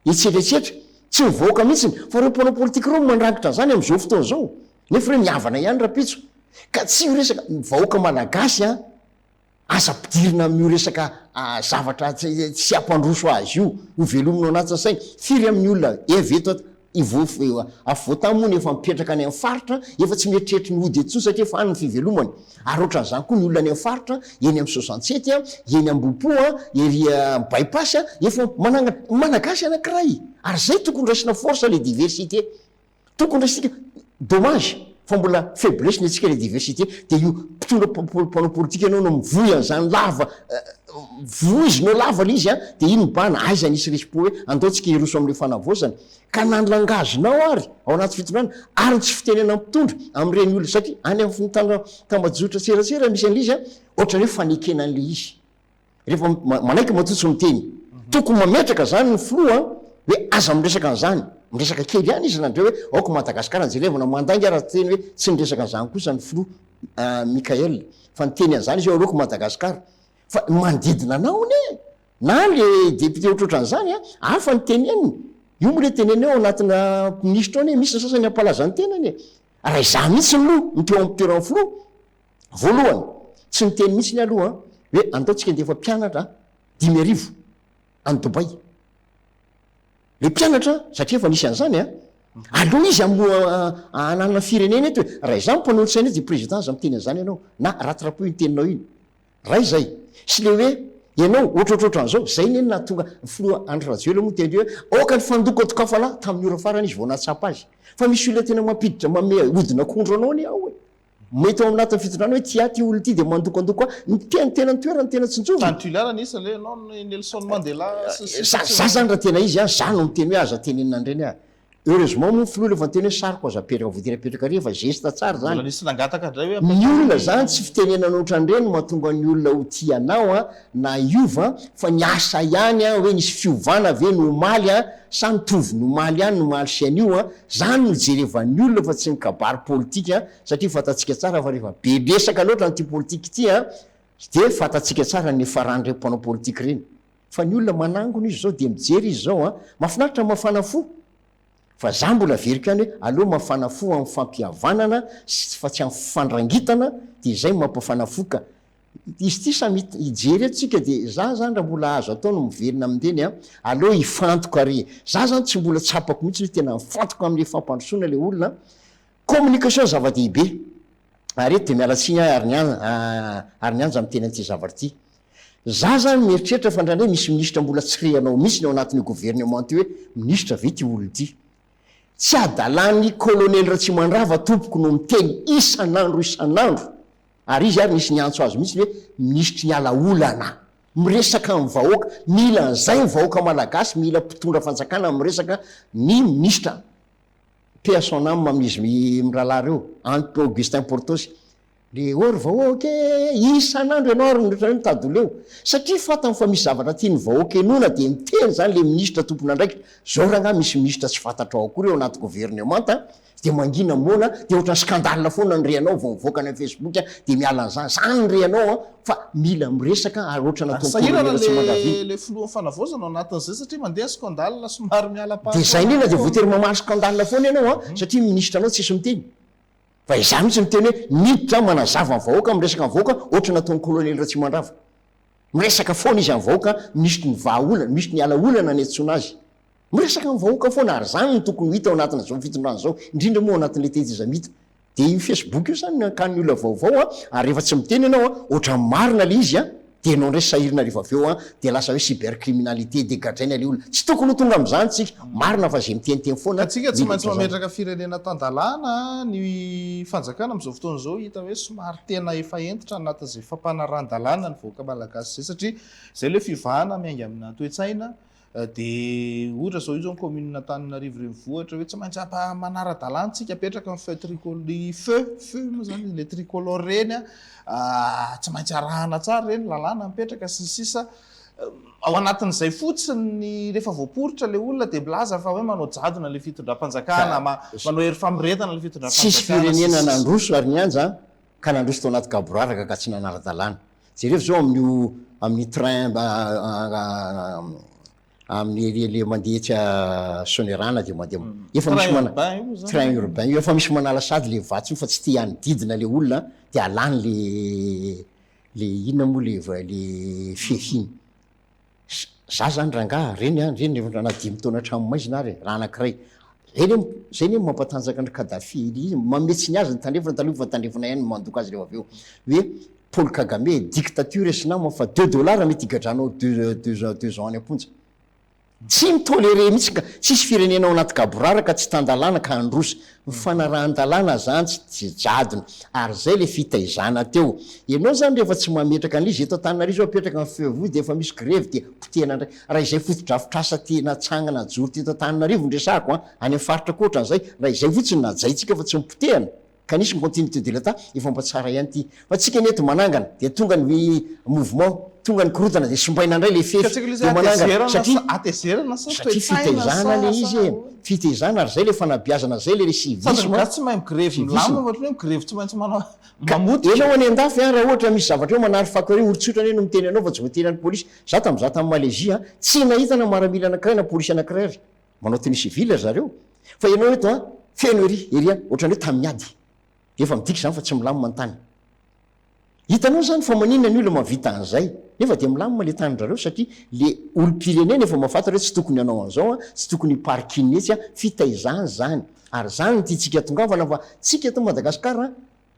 etsetra etsetra, tsy ny vahoaka mihitsiny fa ireo mpanao politika ireo no mandrangitra an'izany amin'izao fotoana izao, nefa ireo mihavana ihany rahampitso, ka tsy io resaka, ny vahoaka malagasy an. Aza ampidirina amin'io resaka zavatra tsy hampandroso azy io, ho velomina ao anatin'ny sainy. Firy amin'ny olona avy eto afovoantany moa no efa mipetraka any amin'ny faritra, efa tsy mieritreritra ny hody eto intsony satria efa any ny fivelomany. Ary ohatran'izany koa ny olona any amin'ny faritra, eny amin'ny soixante-sept, eny Ambohipo, ery by pass, efa manangana, Malagasy anankiray. Ary izay tokony raisina force le diversité. Tokony raisika, dommage fa mbola faiblesse ny antsika le diversité, dia io mpitondra mpanao politika ianao no mivoy an'izany lava, voizinao lava le izy an, dia iny mibahana, aiza nisy risi-po hoe andao tsika hiroso amin'le fanavaozana, ka na ny langage-nao ary ao anaty fitondrana, ary ny tsy fitenenan'ny mpitondra amin'ireny olona, satria any amin'ny tambajotra serasera misy an'le izy an, ohatran'ny hoe fanekena an'le izy. Rehefa manaiky matoa tsy miteny. Tokony mametraka zany ny filoha hoe aza miresaka an'izany. Miresaka kely ihany izy nandreo hoe aoka Madagascar ny jerevana mandainga raha teny hoe tsy niresaka an'izany kosa ny filoha Mickaël fa niteny an'izany izy hoe aleoko Madagascar. Fa ny manodidina anao anie na le député ohatrohatran'izany an, hafa ny teneniny. Io moa le teneniny hoe ao anatina minisitra ao anie misy ny sasany hampalaza ny tenany e. Raha izaho mihitsy aloha no teo amin'ny toeran'ny filoha, Voalohany, tsy niteny mihitsiny aloha hoe andao tsika andefa mpianatra 5000 any Dubaï. Le mpianatra, satria efa nisy an'izany an, aleo izy hamoha hananana firenena eto e. Raha izaho mpanolotsaina eto dia président aza miteny an'izany ianao, na rattraper iny teninao iny. Raha izay, sy le hoe ianao ohatrohatrohatran'izao, izay anie no nahatonga ny filoha Andry Rajoelina moa niteny hoe aoka ny fandokadokafana tamin'ny ora farany izy vao nahatsapa azy. Fa misy olona tena mampiditra, manome hodin'akondro anao anie ao e. Mety ao anatin'ny fitondrana hoe tia ahy ity olona ity dia mandokandoko ahy. Ny tena tena ny toerana tena tsinjovina. Tany Toliara anisany le ianao ny Nelson Mandela sy ny sisa. Za zany raha tena izy an, za no miteny hoe aza tenenina an'ireny aho. Heureusement moa ny filoha rehefa niteny hoe sariko aza apetraka voatery apetraka ary fa geste tsara zany. Mbola nisy nangataka indray hoe Ny apetraka olona zany tsy fitenenana ohatran'ireny no mahatonga ny olona ho tia anao an, na hiova fa ny asa ihany an, hoe nisy fiovana ve ny omaly an, sa mitovy ny omaly ihany ny omaly sy anio an, zany no jerevan'ny olona fa tsy ny kabary politika satria fantatsika tsara fa rehefa be resaka loatra an'ity politika ity an, dia fantatsika tsara ny nifaran'ireny mpanao politika ireny. Fa ny olona manangona izy izao dia mijery izy izao an, mahafinaritra ny mafana fo, fa za mbola averiko ihany hoe aleo mafana fo amin'ny fampihavanana sy fa tsy amin'ny fandrangitana dia izay no mampafana fo ka. Izy ity samy hijery eto tsika dia za zany raha mbola azo atao ny miverina amin'ireny an, aleo hifantoka re. Za zany tsy mbola tsapako mihitsy hoe tena mifantoka amin'ilay fampandrosoana ilay olona an. Communication zava-dehibe. Ary eto dia miala tsiny aho ary ny anja miteny an'ity zavatra ity. Za zany mieritreritra fa indraindray misy minisitra mbola tsy rehanao mihitsy ny ao anatin'io gouvernement io hoe minisitra ve ity olona ity. Tsy adalan'ny colonel Ratsimandrava tompoko no miteny isan'andro isan'andro ary izy ary nisy niantso azy mihitsy hoe minisitry ny ala olana. Miresaka amin'ny vahoaka, mila an'izay ny vahoaka malagasy, mila mpitondra fanjakana miresaka ny minisitra. Paix à son âme amin'izy mirahalahy ireo, Antony Augustin Porthos. Le ô ry vahoaka e! Isan'andro ianao ary ohatran'ny hoe mitady ho leo. Satria fantany fa misy zavatra tian'ny vahoaka henoina dia miteny izany le minisitra tompon'andraikitra. Zao rangahy misy minisitra tsy fantatrao akory ao anaty governemanta dia mangina moana dia ohatran'ny scandale foana ny rehanao vao mivoaka any amin'ny facebook dia miala an'izany. Zany ny rehanao an! Fa mila miresaka ary ohatran'ny Ary nataon'i sahirana Colonel Ratsimandrava le iny. le filohan'ny fanavaozana ao anatin'izay satria mandeha scandale somary miala Dia zay pahasoavana indrindra dia foana. voatery mamaly scandale foana ianao an! Satria ny minisitra anao tsisy miteny. Fa izaho mihitsy miteny hoe miditra aho manazava ny vahoaka, miresaka amin'ny vahoaka ohatry ny nataon'ny kolonely Ratsimandrava. Miresaka foana izy amin'ny vahoaka, misy ny vahaolana, misy ny ala olana niantsoana azy. Miresaka amin'ny vahoaka foana ary izany no tokony ho hita ao anatin'izao fitondrana izao, indrindra moa ao anatin'ilay tetezamita. Dia io Facebook io izany no ankan'ny olona vaovao an, ary rehefa tsy miteny ianao an, ohatran'ny marina ilay izy an, dia ianao indray sahirana rehefa avy eo an, dia lasa hoe cybercriminalité dia gadraina ilay olona. Tsy tokony ho tonga amin'izany tsika. Marina fa izay miteniteny foana Ka tsika tsy mila maintsy ohatran'izany. mametraka firenena tan-dalàna, ny fanjakana amin'izao fotoana izao hita hoe somary tena efa hentitra anatin'izay fampanarahan-dalàna ny vahoaka malagasy izay satria izay ilay fiovana miainga amina toe-tsaina Dia ohatra izao io izao ny commune Antananarivo renivohitra hoe tsy maintsy ampa manara-dalàna tsika apetraka ny feu tricolore ny feu feu moa zany le tricolore ireny a, tsy maintsy arahana tsara ireny lalàna mipetraka sy ny sisa ao anatin'izay fotsiny rehefa voaporitra le olona dia milaza fa hoe manao jadona le fitondram-panjakana, manao hery famoretana le Tsisy fitondram-panjakana sy ny firenena sisa. nandroso ary nianja ka nandroso tao anaty gaboraraka ka tsy nanara-dalàna. Jerevo zao amin'io amin'ny train amin'ny ery le mandeha etsy Soanierana dia mandeha efa misy Train mana urbain io moa zany. train urbain io efa misy manala sady le vatsy io fa tsy te hanodidina le olona dia alany le le inona moa le le fefy iny. Za zany rangaha reny an, reny rehefa na dimy taona an-tranomaizina ary e, raha anakiray. Zay anie, zay anie mampatanjaka an-dry Kadhafi, manome tsiny azy ny tandrefana, taloha fa ny tandrefana ihany no mandoka azy rehefa avy eo. Hoe Paul Kagame, dictature sy namany fa deux dollars mety higadranao deux, deux, deux ans any am-ponja. Tsy mi-tolerer mihitsy ka, tsisy firenena ao anaty gaboraraka tsy tan-dalàna ka handroso. Ny fanarahan-dalàna zany tsy jadona. Ary zay le fitaizana teo. Ianao zany rehefa tsy mametraka an'ilay izy, eto Antananarivo zao apetraka ny feu rouge dia efa misy grevy dia potehina indray. Raha izay fotodrafitrasa tena atsangana ajoro teto Antananarivo no resahako an, any amin'ny faritra koa ohatran'izay, raha izay fotsiny no hajaintsika fa tsy ny potehina. Ka nisy ny continuité de l'Etat, efa mba tsara ihany ity. Fa tsika anie eto manangana, dia tonga ny mouvement, tonga ny korontana dia simbaina indray ilay Ka fefy, tsika ilay izy dia manangana, hatezerana satria sa hatezerana sa satria toe-tsaina fitaizana sa ilay sa izy e, ahoana? fitaizana ary izay ilay fanabeazana, izay ilay Sady ny civisme, gasy tsy mahay migrevy civisme. milamina fa ohatran'ny hoe migrevy tsy maintsy manao Ka mamotika. enao any andafy an, raha ohatra misy zavatra eo manary fako ery, olon-tsotra anie no miteny anao fa tsy voatery any polisy, za tamin'izaho tany Malaisie an, tsy nahita na maramila anakiray na polisy anakiray ary. Manao tenue civile ry zareo. Fa ianao eto an, feno ery, ery an, ohatran'ny hoe tamin'ny ady. Efa midika izany fa tsy milamina ny tany. Hitanao izany fa maninona ny olona mahavita an'izay? Nefa dia milamina ilay tanin-drareo satria le olom-pirenena efa mahafantatra hoe tsy tokony hanao an'izao an, tsy tokony hi-parking etsy an, fitaizana izany. Ary izany no tiantsika hatongavana fa tsika eto Madagasikara an,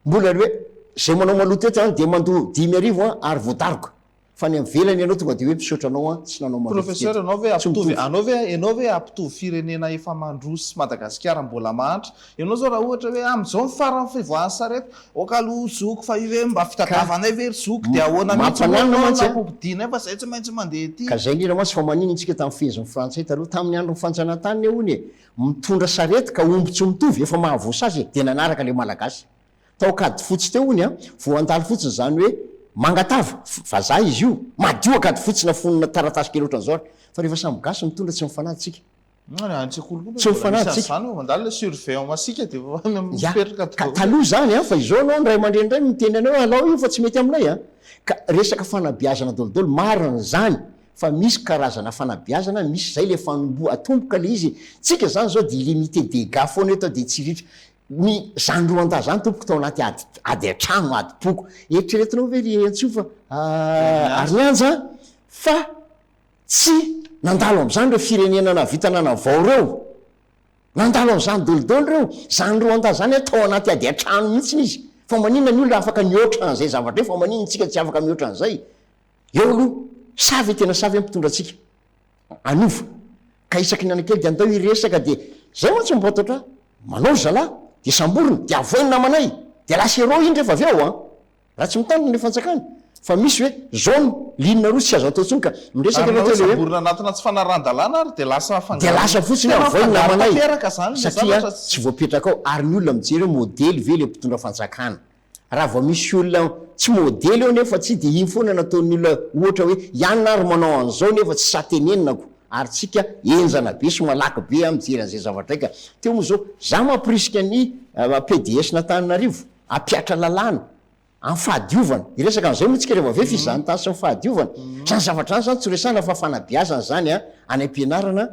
mbola ny hoe izay manao maloto eto an dia mandoa 5000 an ary voadaroka. Fa any ivelany ianao tonga dia hoe misaotra anao an, tsy nanao maloto Professeur teto. ianao ve Tsy hampitovy mitovy. anao ve ianao ve hampitovy firenena efa mandroso sy Madagasikara mbola mahantra? Ianao zao raha ohatra hoe amin'izao ny faran'ny fivoahan'ny sarety, ok aloha zoky fa io ve mba Ka fitadiavanay ve ry zoky dia ahoana mihitsy moa mampananona no mantsy an. nampodianay fa zay tsy maintsy mandeha ety. Ka zay indrindra mantsy fa maninona tsika tamin'ny fehezin'ny frantsay taloha, tamin'ny andron'ny fanjanahantany ne hono e, mitondra sarety ka omby tsy mitovy efa mahavoasazy e, dia nanaraka le malagasy. Tao Ankadifotsy teo hono an, vao handalo fotsiny izany hoe Mangatava, vazaha izy io, madio Ankadifotsy na fonona taratasy kely ohatran'izao ary. Fa rehefa samy gasy mitondra tsy mifanaja tsika. Any an-tsekoly koa Tsy mbola misy mifanaja tsika. an'izany hoe mandalo ilay surveillant masiaka dia efa Ya, mipetraka ka daholo. taloha izany an, fa izao ianao ny ray aman-dreny indray miteny anao hoe alao io fa tsy mety aminay an. Ka resaka fanabeazana daholo marina izany fa misy karazana fanabeazana, misy izay ilay fanomboha, atomboka ilay izy e. Tsika izany izao dia illimité dégâts foana eto dia tsy ritra. Ny zany Rwanda zany tompoko tao anaty ady ady an-trano, adim-poko. Eritreretinao ve ry Antsoa fa Arinianja an, fa tsy nandalo amin'izany ireo firenena nahavita nanavao ireo? Nandalo amin'izany dolidoly ireo. Zany Rwanda zany an, tao anaty ady an-trano mihitsy izy. Fa maninona ny olona afaka nihoatra an'izay zavatra io, fa maninona isika tsy afaka mihoatra an'izay? Eo aloha, sahy ve tena sahy ve ny mpitondra antsika? Hanova. Ka isaky ny anakely dia andao hiresaka dia zay mantsy no mba ataotra ahy, manao ry zalahy dia samborina dia avoay ny namanay dia lasa héros iny rehefa avy eo an! Raha tsy mitandrina ilay fanjakana fa misy hoe zone ligne rouge tsy azo atao intsony ka miresaka Ary na ianao hoe teo ilay hoe samborina anatina tsy fanarahan-dalàna ary dia lasa dia afangaro lasa fotsiny tena avoay ny mifangaro namanay tanteraka zany ilay satria zavatra tsy voapetraka ao ary ny olona mijery hoe modely ve ilay mpitondra fanjakana. Raha vao misy olona tsy modely eo nefa tsy dia iny foana no ataon'ny olona ohatra hoe ianona ary manao an'izao nefa tsy sahy tenenina ko ary tsika henjana be sy malaky be an mijery an'izay zavatra izay ka teo moa zao za mampirisika ny PDS n'Antananarivo hampiatra lalàna amin'ny fahadiovana hiresaka an'izay moa tsika rehefa avy eo fizahantany sy ny fahadiovana zany zavatra zany zany tsy resahana fa fanabeazana zany an any am-pianarana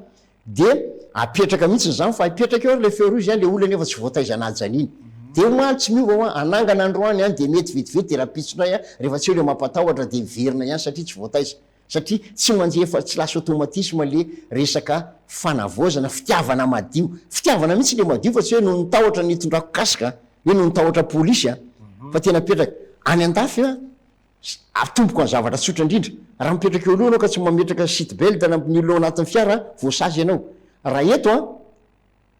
Dia apetraka mihitsy izany fa apetraka eo ary ilay feu rouge an, ilay olona nefa tsy voataiza hanaja an'iny. Dia omaly tsy miova hoa, hanangana androany an, dia mety vetivety dia rahampitso indray an, rehefa tsy eo ilay mampatahotra dia miverina ihany satria tsy voataiza. Satria tsy manjehy fa tsy lasa automatisme le resaka fanavaozana, fitiavana madio. Fitiavana mihitsy le madio fa tsy hoe noho ny tahotra no itondrako casque an, hoe noho ny tahotra polisy an, fa tena apetraka. Any andafy an, atomboko ny zavatra tsotra indrindra, raha mipetraka eo aloha ianao ka tsy mametraka seat belt na ny olona ao anatin'ny fiara an, voasazy ianao. Raha eto an,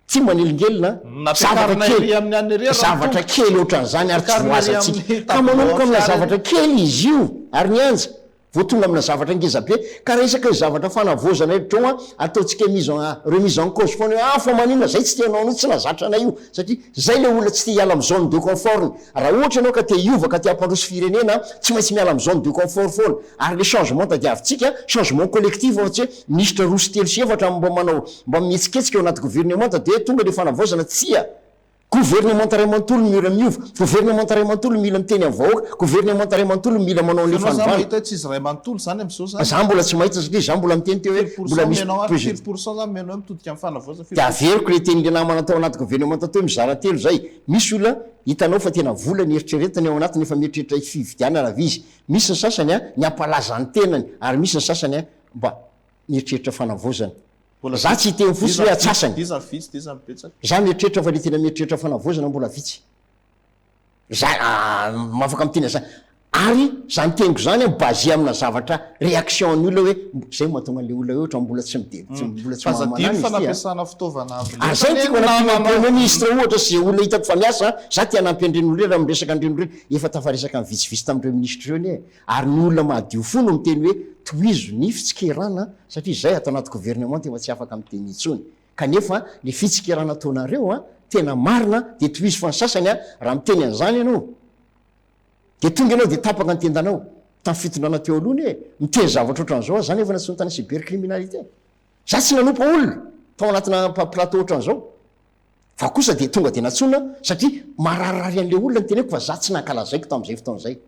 Tsy manelingelina an! Zavatra kely, zavatra kely ohatran'izany ary tsy voazantsika. Ka manomboka amina zavatra kely izy io ary ny anja vao tonga amina zavatra ngeza be. Ka resaka io zavatra fanavaozana io dron an, ataontsika mise en, remise en cause foana hoe ah fa maninona zay tsy te hanao an'io, tsy nahazatra anay io. Satria zay le olona tsy te hiala amin'ny zone de confort-ny. Raha ohatra ianao ka te hiova ka te hampandroso firenena, tsy maintsy miala amin'ny zone de confort foana. Ary le changement tadiavintsika, changement collectif fa tsy hoe minisitra roa sy telo sy efatra mba manao, mba mihetsiketsika ao anaty governemanta dia tonga le fanavaozana, tsia! Governemanta iray manontolo no mila miova, governemanta iray manontolo no mila miteny amin'ny vahoaka, governemanta iray manontolo no mila manao an'le Ianao zany fanovana. mahita hoe tsy izy iray manontolo zany amin'izao zany? Za mbola tsy mahita satria za mbola miteny teo hoe Firy mbola pourcent misy omenao ary? projet. Firy pourcent zany omenao hoe mitodika amin'ny fanavaozana? Firy Dia pourcent? averiko le tenin'le namana tao anaty governemanta teo hoe mizara telo zay. Misy olona hitanao fa tena vola ny eritreretiny ao anatiny efa mieritreritra fividianana avy izy. Misy ny sasany a, ny hampalaza ny tenany ary misy ny sasany a, mba mieritreritra fanavaozana. Mbola Za vitsy. tsy hiteny fotsiny hoe atsasany. Iza ny vitsy dia iza ny betsaka? Za mieritreritra fa le tena mieritreritra fanavaozana mbola vitsy. Za afaka miteny an'zany. Ary zany teniko zany an basé amina zavatra réaction an'ny olona hoe zay no mahatonga an'le olona hoe ohatran'ny mbola tsy mide tsy mbola tsy Fa aza maha adino manana izy fa ity an. nampiasana fitaovana avo Ary lenta zay no anie tiako no hanampiana ny nanao. premier ministre ohatra sy ze olona hitako fa miasa an, za te hanampy an'ireny olona ireny raha miresaka an'ireny olona ireny, efa tafaresaka ny vitsivitsy tamin'ireo ministra ireo anie e, ary ny olona mahadio fo no miteny hoe tohizo ny fitsikerana satria zay ato anaty gouvernement efa tsy afaka miteny intsony, kanefa le fitsikerana ataonareo an tena marina de tohizo fa ny sasany an raha miteny an'izany ianao de tonga ianao de tapaka ny tendanao, tamin'ny fitondrana teo aloha anie miteny zavatra ohatran'izao aho za nefa nantsoina tany cybercriminalité. Za tsy nanompa olona tao anatina plateau ohatran'izao fa kosa dia tonga dia nantsoina satria mararirary an'le olona ny teneko fa za tsy nankalazaiko tamin'izay fotoana izay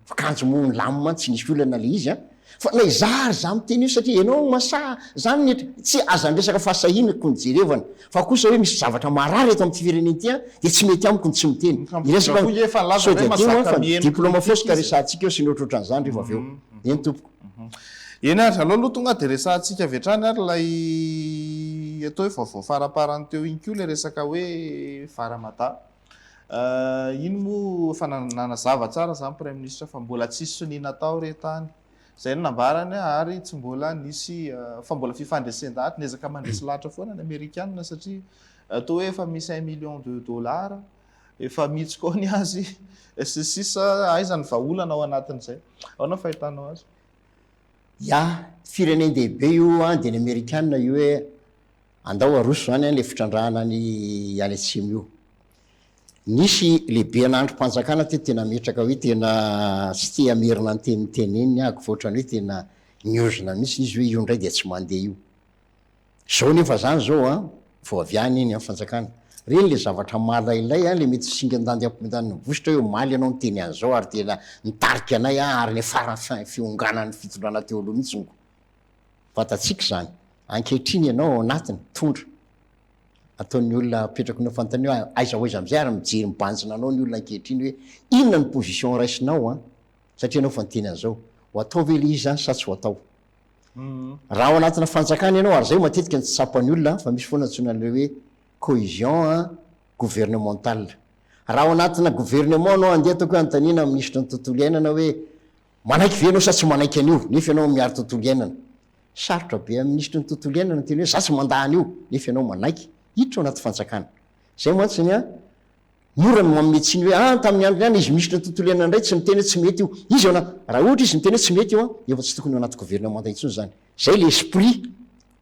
fa kanjo moa nilamina mantsy tsy nisy olana le izy an! Fa na izaho ary za miteny io satria ianao masaha zany ny tsy aza ny resaka fahasahiana ko ny jerevana fa kosa hoe misy zavatra marary eto amin'ity firenena ity an dia tsy mety amiko ny tsy miteny Ny ny resaka koa efa nilaza sao hoe dia adino an mazaka fa miheno diploma critique fosika izy e. resahantsika eo sy ny ohatrohatran'izany rehefa avy eo eny tompoko. Eny ary, aleo aloha tonga dia resahantsika avy hatrany ary ilay atao hoe vaovao faramparany teo iny koa ilay resaka hoe Vara Mada. Iny moa efa nanazava tsara izany Praiminisitra fa mbola tsisy sonia natao re tany. Izay no nambarany ary tsy mbola nisy fa mbola fifandresen-dahatra, niezaka mandresy lahatra foana ny Amerikana satria toa hoe efa misy un million de dollars Efa mihitsy koa ny azy sy ny sisa Aiza ny vahaolana ao anatin'izay? Ahoana ny fahitanao azy? Ya, firenen-dehibe io an, dia ny amerikana io hoe andao aroso izany an ilay fitrandrahana any any atsimo io. Nisy lehibe-na andrim-panjakana teto tena nametraka hoe tena tsy te hamerina ny teny noteneniny ahako fa ohatran'ny hoe tena niozona mihitsy izy hoe io indray dia tsy mandeha io. Zao nefa zany zao an, vao avy any iny an fanjakana. Reny le zavatra malailay an, le mety singan-dandy ampidan'ny vositra hoe omaly ianao niteny an'izao ary tena nitarika anay an, ary niafaran'ny fionganan'ny fitondrana teo aloha mihitsy ngo. Fantatsika izany. Ankehitriny ianao ao anatiny, mitondra. Ataon'ny olona apetrako ny fanontaniana hoe aiza ho aiza amin'izay ary mijery mibanjina anao ny olona ankehitriny hoe inona ny position raisinao an, satria ianao efa niteny an'izao. Ho atao ve le izy zany sa tsy ho atao? Raha ao anatina fanjakana ianao, ary izay matetika no tsy tsapan'ny olona fa misy foana antsoina an'ilay hoe cohesion gouvernementale. Raha ao anatina gouvernement ianao, andeha ataoko hoe anontaniana ny minisitry ny tontolo iainana hoe manaiky ve ianao sa tsy manaiky an'io nefa ianao miaro tontolo iainana. Sarotra be amin'ny minisitry ny tontolo iainana ny teny hoe za tsy mandà an'io nefa ianao manaiky hiditra ao anaty fanjakana. Izay mantsy ny Mora ny manome tsiny hoe ah tamin'ny androny ihany izy minisitry ny tontolo iainana indray tsy miteny hoe tsy mety io. Izy ao anaty, raha ohatra izy miteny hoe tsy mety io an, efa tsy tokony ao anaty governemanta intsony izany. Izay le esprit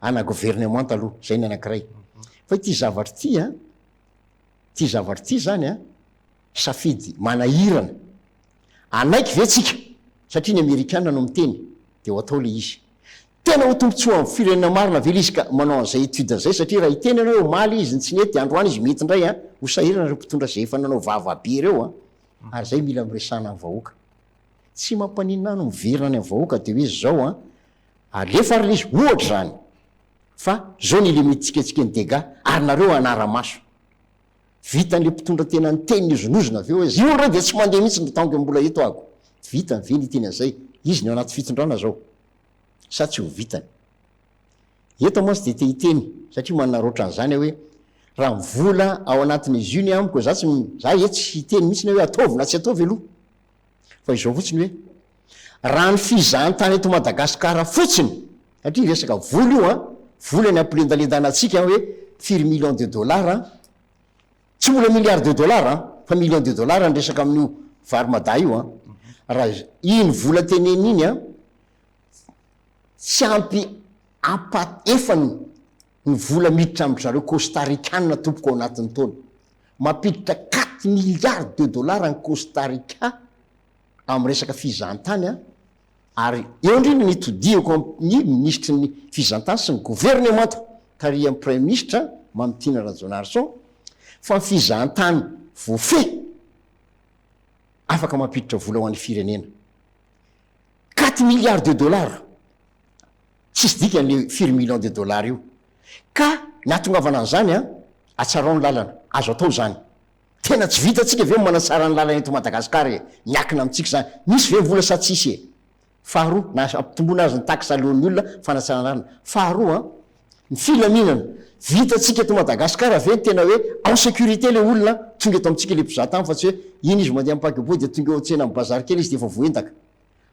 ana governemanta aloha, izay ny anankiray. Fa ity zavatra ity an, ity zavatra ity izany an, safidy manahirana. Hanaiky ve tsika satria ny amerikana no miteny dia ho atao le izy. Tena ho tombotsoa amin'ny firenena marina ve le izy ka manao an'izay étude zay satria raha hiteny ianao hoe omaly izy no tsy nety dia androany izy mety indray an, ho sahirana ireo mpitondra izay efa nanao vava be ireo an, ary zay mila miresahana amin'ny vahoaka. Tsy mampaninona ahy no miverina any amin'ny vahoaka dia hoe zao an, alefa ary le izy ohatra izany fa zao ny limite-tsika tsika ny dégâts ary nareo hanara-maso. Vitan'le mpitondra tena niteny nihozonozona avy eo hoe io re dia tsy mandeha mihitsy ny tant que mbola eto aho. Vitany ve ny hiteny an'izay? Izy no ao anaty fitondrana zao. Sa tsy ho vitany? Eto aho mantsy dia te hiteny satria manaraotra an'izany aho hoe raha ny vola ao anatin'izy io ny amiko za tsy za e tsy hiteny mihitsy hoe ataovy na tsy ataovy aloha fa izao fotsiny hoe raha ny fizahantany eto Madagasikara fotsiny satria resaka vola io an, vola ny ampilendalendana antsika hoe firy millions de dollars an, tsy mbola milliards de dollars an, fa millions de dollars ny resaka amin'io vary mada io an, raha iny vola tenenina iny an, Tsy ampy ampahefany ny vola miditra amin-dry zareo Costa Ricana tompoko ao anatin'ny taona. Mampiditra quatre milliards de dollars ny Costa Rica amin'ny resaka fizahantany an, ary eo indrindra ny itodihako amin'ny minisitry ny fizahantany sy ny governemanta tarihan'ny praiminisitra Mamitiana Rajaonarison fa ny fizahantany voafehy afaka mampiditra vola ho an'ny firenena. Quatre milliards de dollars! Tsisy dikany le firy millions de dollars io. Ka ny ahatongavana an'izany an, atsarao ny lalana. Azo atao izany. Tena tsy vitantsika ve ny manatsara ny lalana eto Madagascar e? Miakina amintsika izany. Misy ve ny vola sa tsisy e? Faharoa, na ampitomboina aza ny taxe aloan'ny olona fanatsarana lalana. Faharoa an, Ny filaminana. Vitantsika eto Madagascar ve ny tena hoe en sécurité le olona tonga eto amintsika le mpizaha tany fa tsy hoe iny izy mandeha amin'ny paquebot dia tonga eo an-tsena amin'ny bazary kely izy dia efa voaendaka.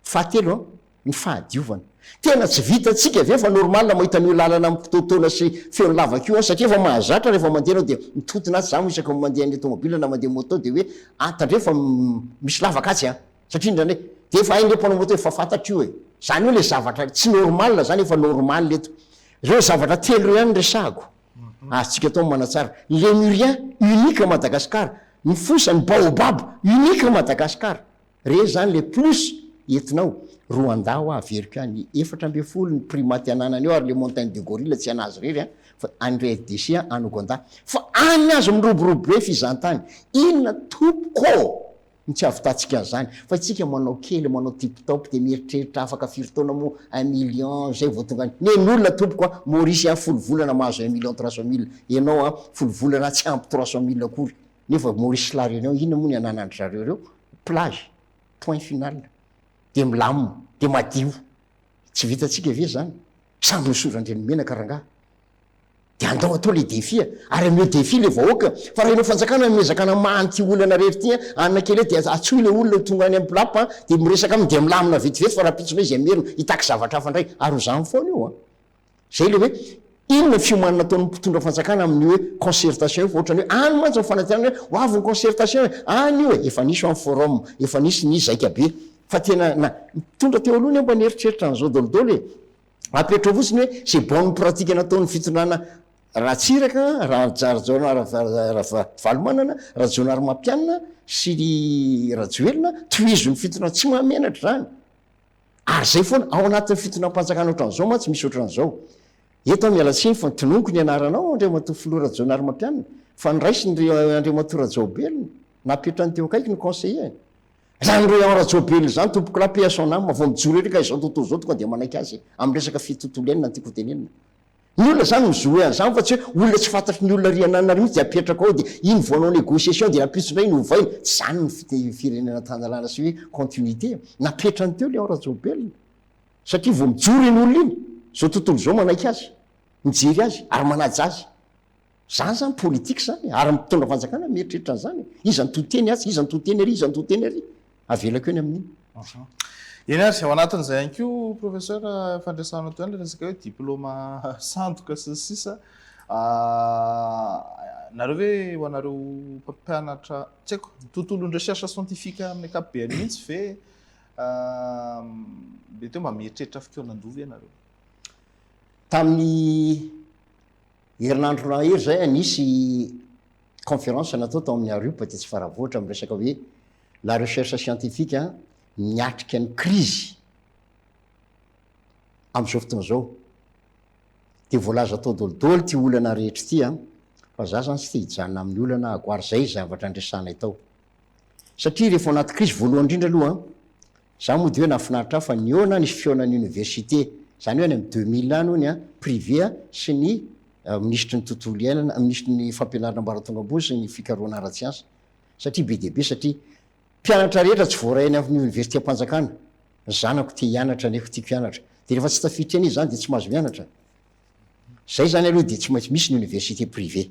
Fahatelo an, ny fahadiovana. Tena tsy vitantsika ve fa normal mahita an'io lalana mikitoatoana sy feno lavaka io an satria efa mahazatra rehefa mandeha ianao dia mitontona atsy, za moa isaky ny mandeha ny tomobile na mandeha moto dia hoe ah tandremo fa misy lavaka atsy an. Satria indraindray dia efa hain'ireo mpanao moto efa fantatro io e. Zany hoe le zavatra tsy normal zany efa normal eto. Ireo zavatra telo ireo ihany no resahako. Azontsika atao ny manatsara. Ny Lémurien, unique à Madagascar. Ny fosa, ny baobab, unique à Madagascar. Reny zany le plus entinao. Rwanda hoa averiko ihany, 14 ny primate ananany eo ary le montagne de gorille tsy anazy irery an, fa any RDC any Ouganda. Fa any aza miroborobo be fizahantany. Inona tompoko ô? Ny tsy hahavitantsika an'izany fa isika manao kely manao tip top dia mieritreritra afaka firy taona moa un million zay vao tonga any. Nen'olona tompoko a, Maurice a folo volana mahazo un million trois cent mille, ianao a folo volana tsy ampy trois cent mille akory nefa Maurice sy La Réunion inona moa ny ananan-dry zareo ireo? Plage, point final. Dia milamina, dia madio. Tsy vitantsika ve izany? Samby misoran-drenomenaka rangahy. Dia andao atao le défi a! Ary ameo défi le vahoaka fa raha enao fanjakana miezaka anamaha an'ity olana rery ity a, anona kely eo dia atsoy le olona ho tonga any am lapa a, dia miresaka aminy dia milamina vetivety fa rahampitso indray izy hamerina hitaky zavatra hafa indray ary ho zany foana io a! Zay le hoe inona ny fiomanana ataon'ny mpitondra fanjakana amin'io hoe concertation io fa ohatran'ny hoe any mantsy ny fanantenana hoe ho avy ny concertation e, any io e, efa nisy ao ny forum, efa nisy ny zaikabe fa tena na ny mpitondra teo aloha anie mba nieritreritra an'izao daholo e! Apetrao fotsiny hoe ze bonne pratique nataon'ny fitondrana Ratsiraka, Rajaonaravalomanana, Rajaonarimampianina sy Rajoelina, tohizo ny fitondrana, tsy mahamenatra izany. Ary zay foana, ao anatin'ny fitondram-panjakana ohatran'izao mantsy misy ohatran'izao. Eto aho miala tsiny fa tononiko ny anaranao Andriamatoa Filoha Rajaonarimampianina, fa noraisiny ry Andriamatoa Rajaobelina, napetrany teo akaiky ny conseiller-ny. Zany Rayon Rajaobelina izany tompokolahy paix à son âme vao mijoro ery ka izao tontolo izao tonga dia manaiky azy amin'ny resaka fitontolo iainana no tiako ho tenenina. Ny olona izany mi-jouer an'izany fa tsy hoe olona tsy fantatry ny olona ry ananona ry mihitsy dia apetraka ao dia iny vao hanao négociation dia rahampitso indray no ovaina. Tsy izany ny fite- firenena tan-dalàna sy hoe continuité. Napetrany teo Léon Rajaobelina satria vao mijoro iny olona iny, izao tontolo izao manaiky azy, mijery azy ary manaja azy. Zany zany politique zany ary ny mpitondra fanjakana mieritreritra an'izany e. Iza no to teny atsy, iza no to teny ary, iza no to teny ary. Avelako eny amin'iny. Eny ary, ao anatin'izay ihany koa Professeur efa niresahanao teo ihany ilay resaka hoe diplôma sandoka sy ny sisa. Nareo ve ho anareo mpampianatra, tsy haiko, ny tontolon'ny recherche scientifique amin'ny ankapobeny mihitsy ve mety hoe mba mieritreritra fikaonan-doha ve ianareo? Tamin'ny Herinandro mahery izay nisy conférence natao tao amin'ny ARUP tetsy Faravohitra amin'ny resaka hoe la recherche scientifique miatrika ny crise amin'izao fotoana izao. Dia voalaza tao daholo ity olana rehetra ity an, fa za zany tsy te hijanona amin'ny olana aho ary izay zavatra andresanay tao. Satria rehefa ao anaty crise voalohany indrindra aloha an, Za moa dia hoe nahafinaritra ahy fa nihaona nisy fihaonan'ny université, zany hoe any amin'ny 2000 any hono an, privé sy ny minisitry ny tontolo iainana, minisitry ny fampianarana ambaratonga ambony sy ny fikarohana ara-tsiansa satria be dia be satria mpianatra rehetra tsy voaray any amin'ny oniversitem-panjakana, ny zanako te hianatra nefa tiako hianatra dia rehefa tsy tafiditra eny izy izany dia tsy mahazo mianatra. Zay izany aloha dia tsy maintsy misy ny université privée.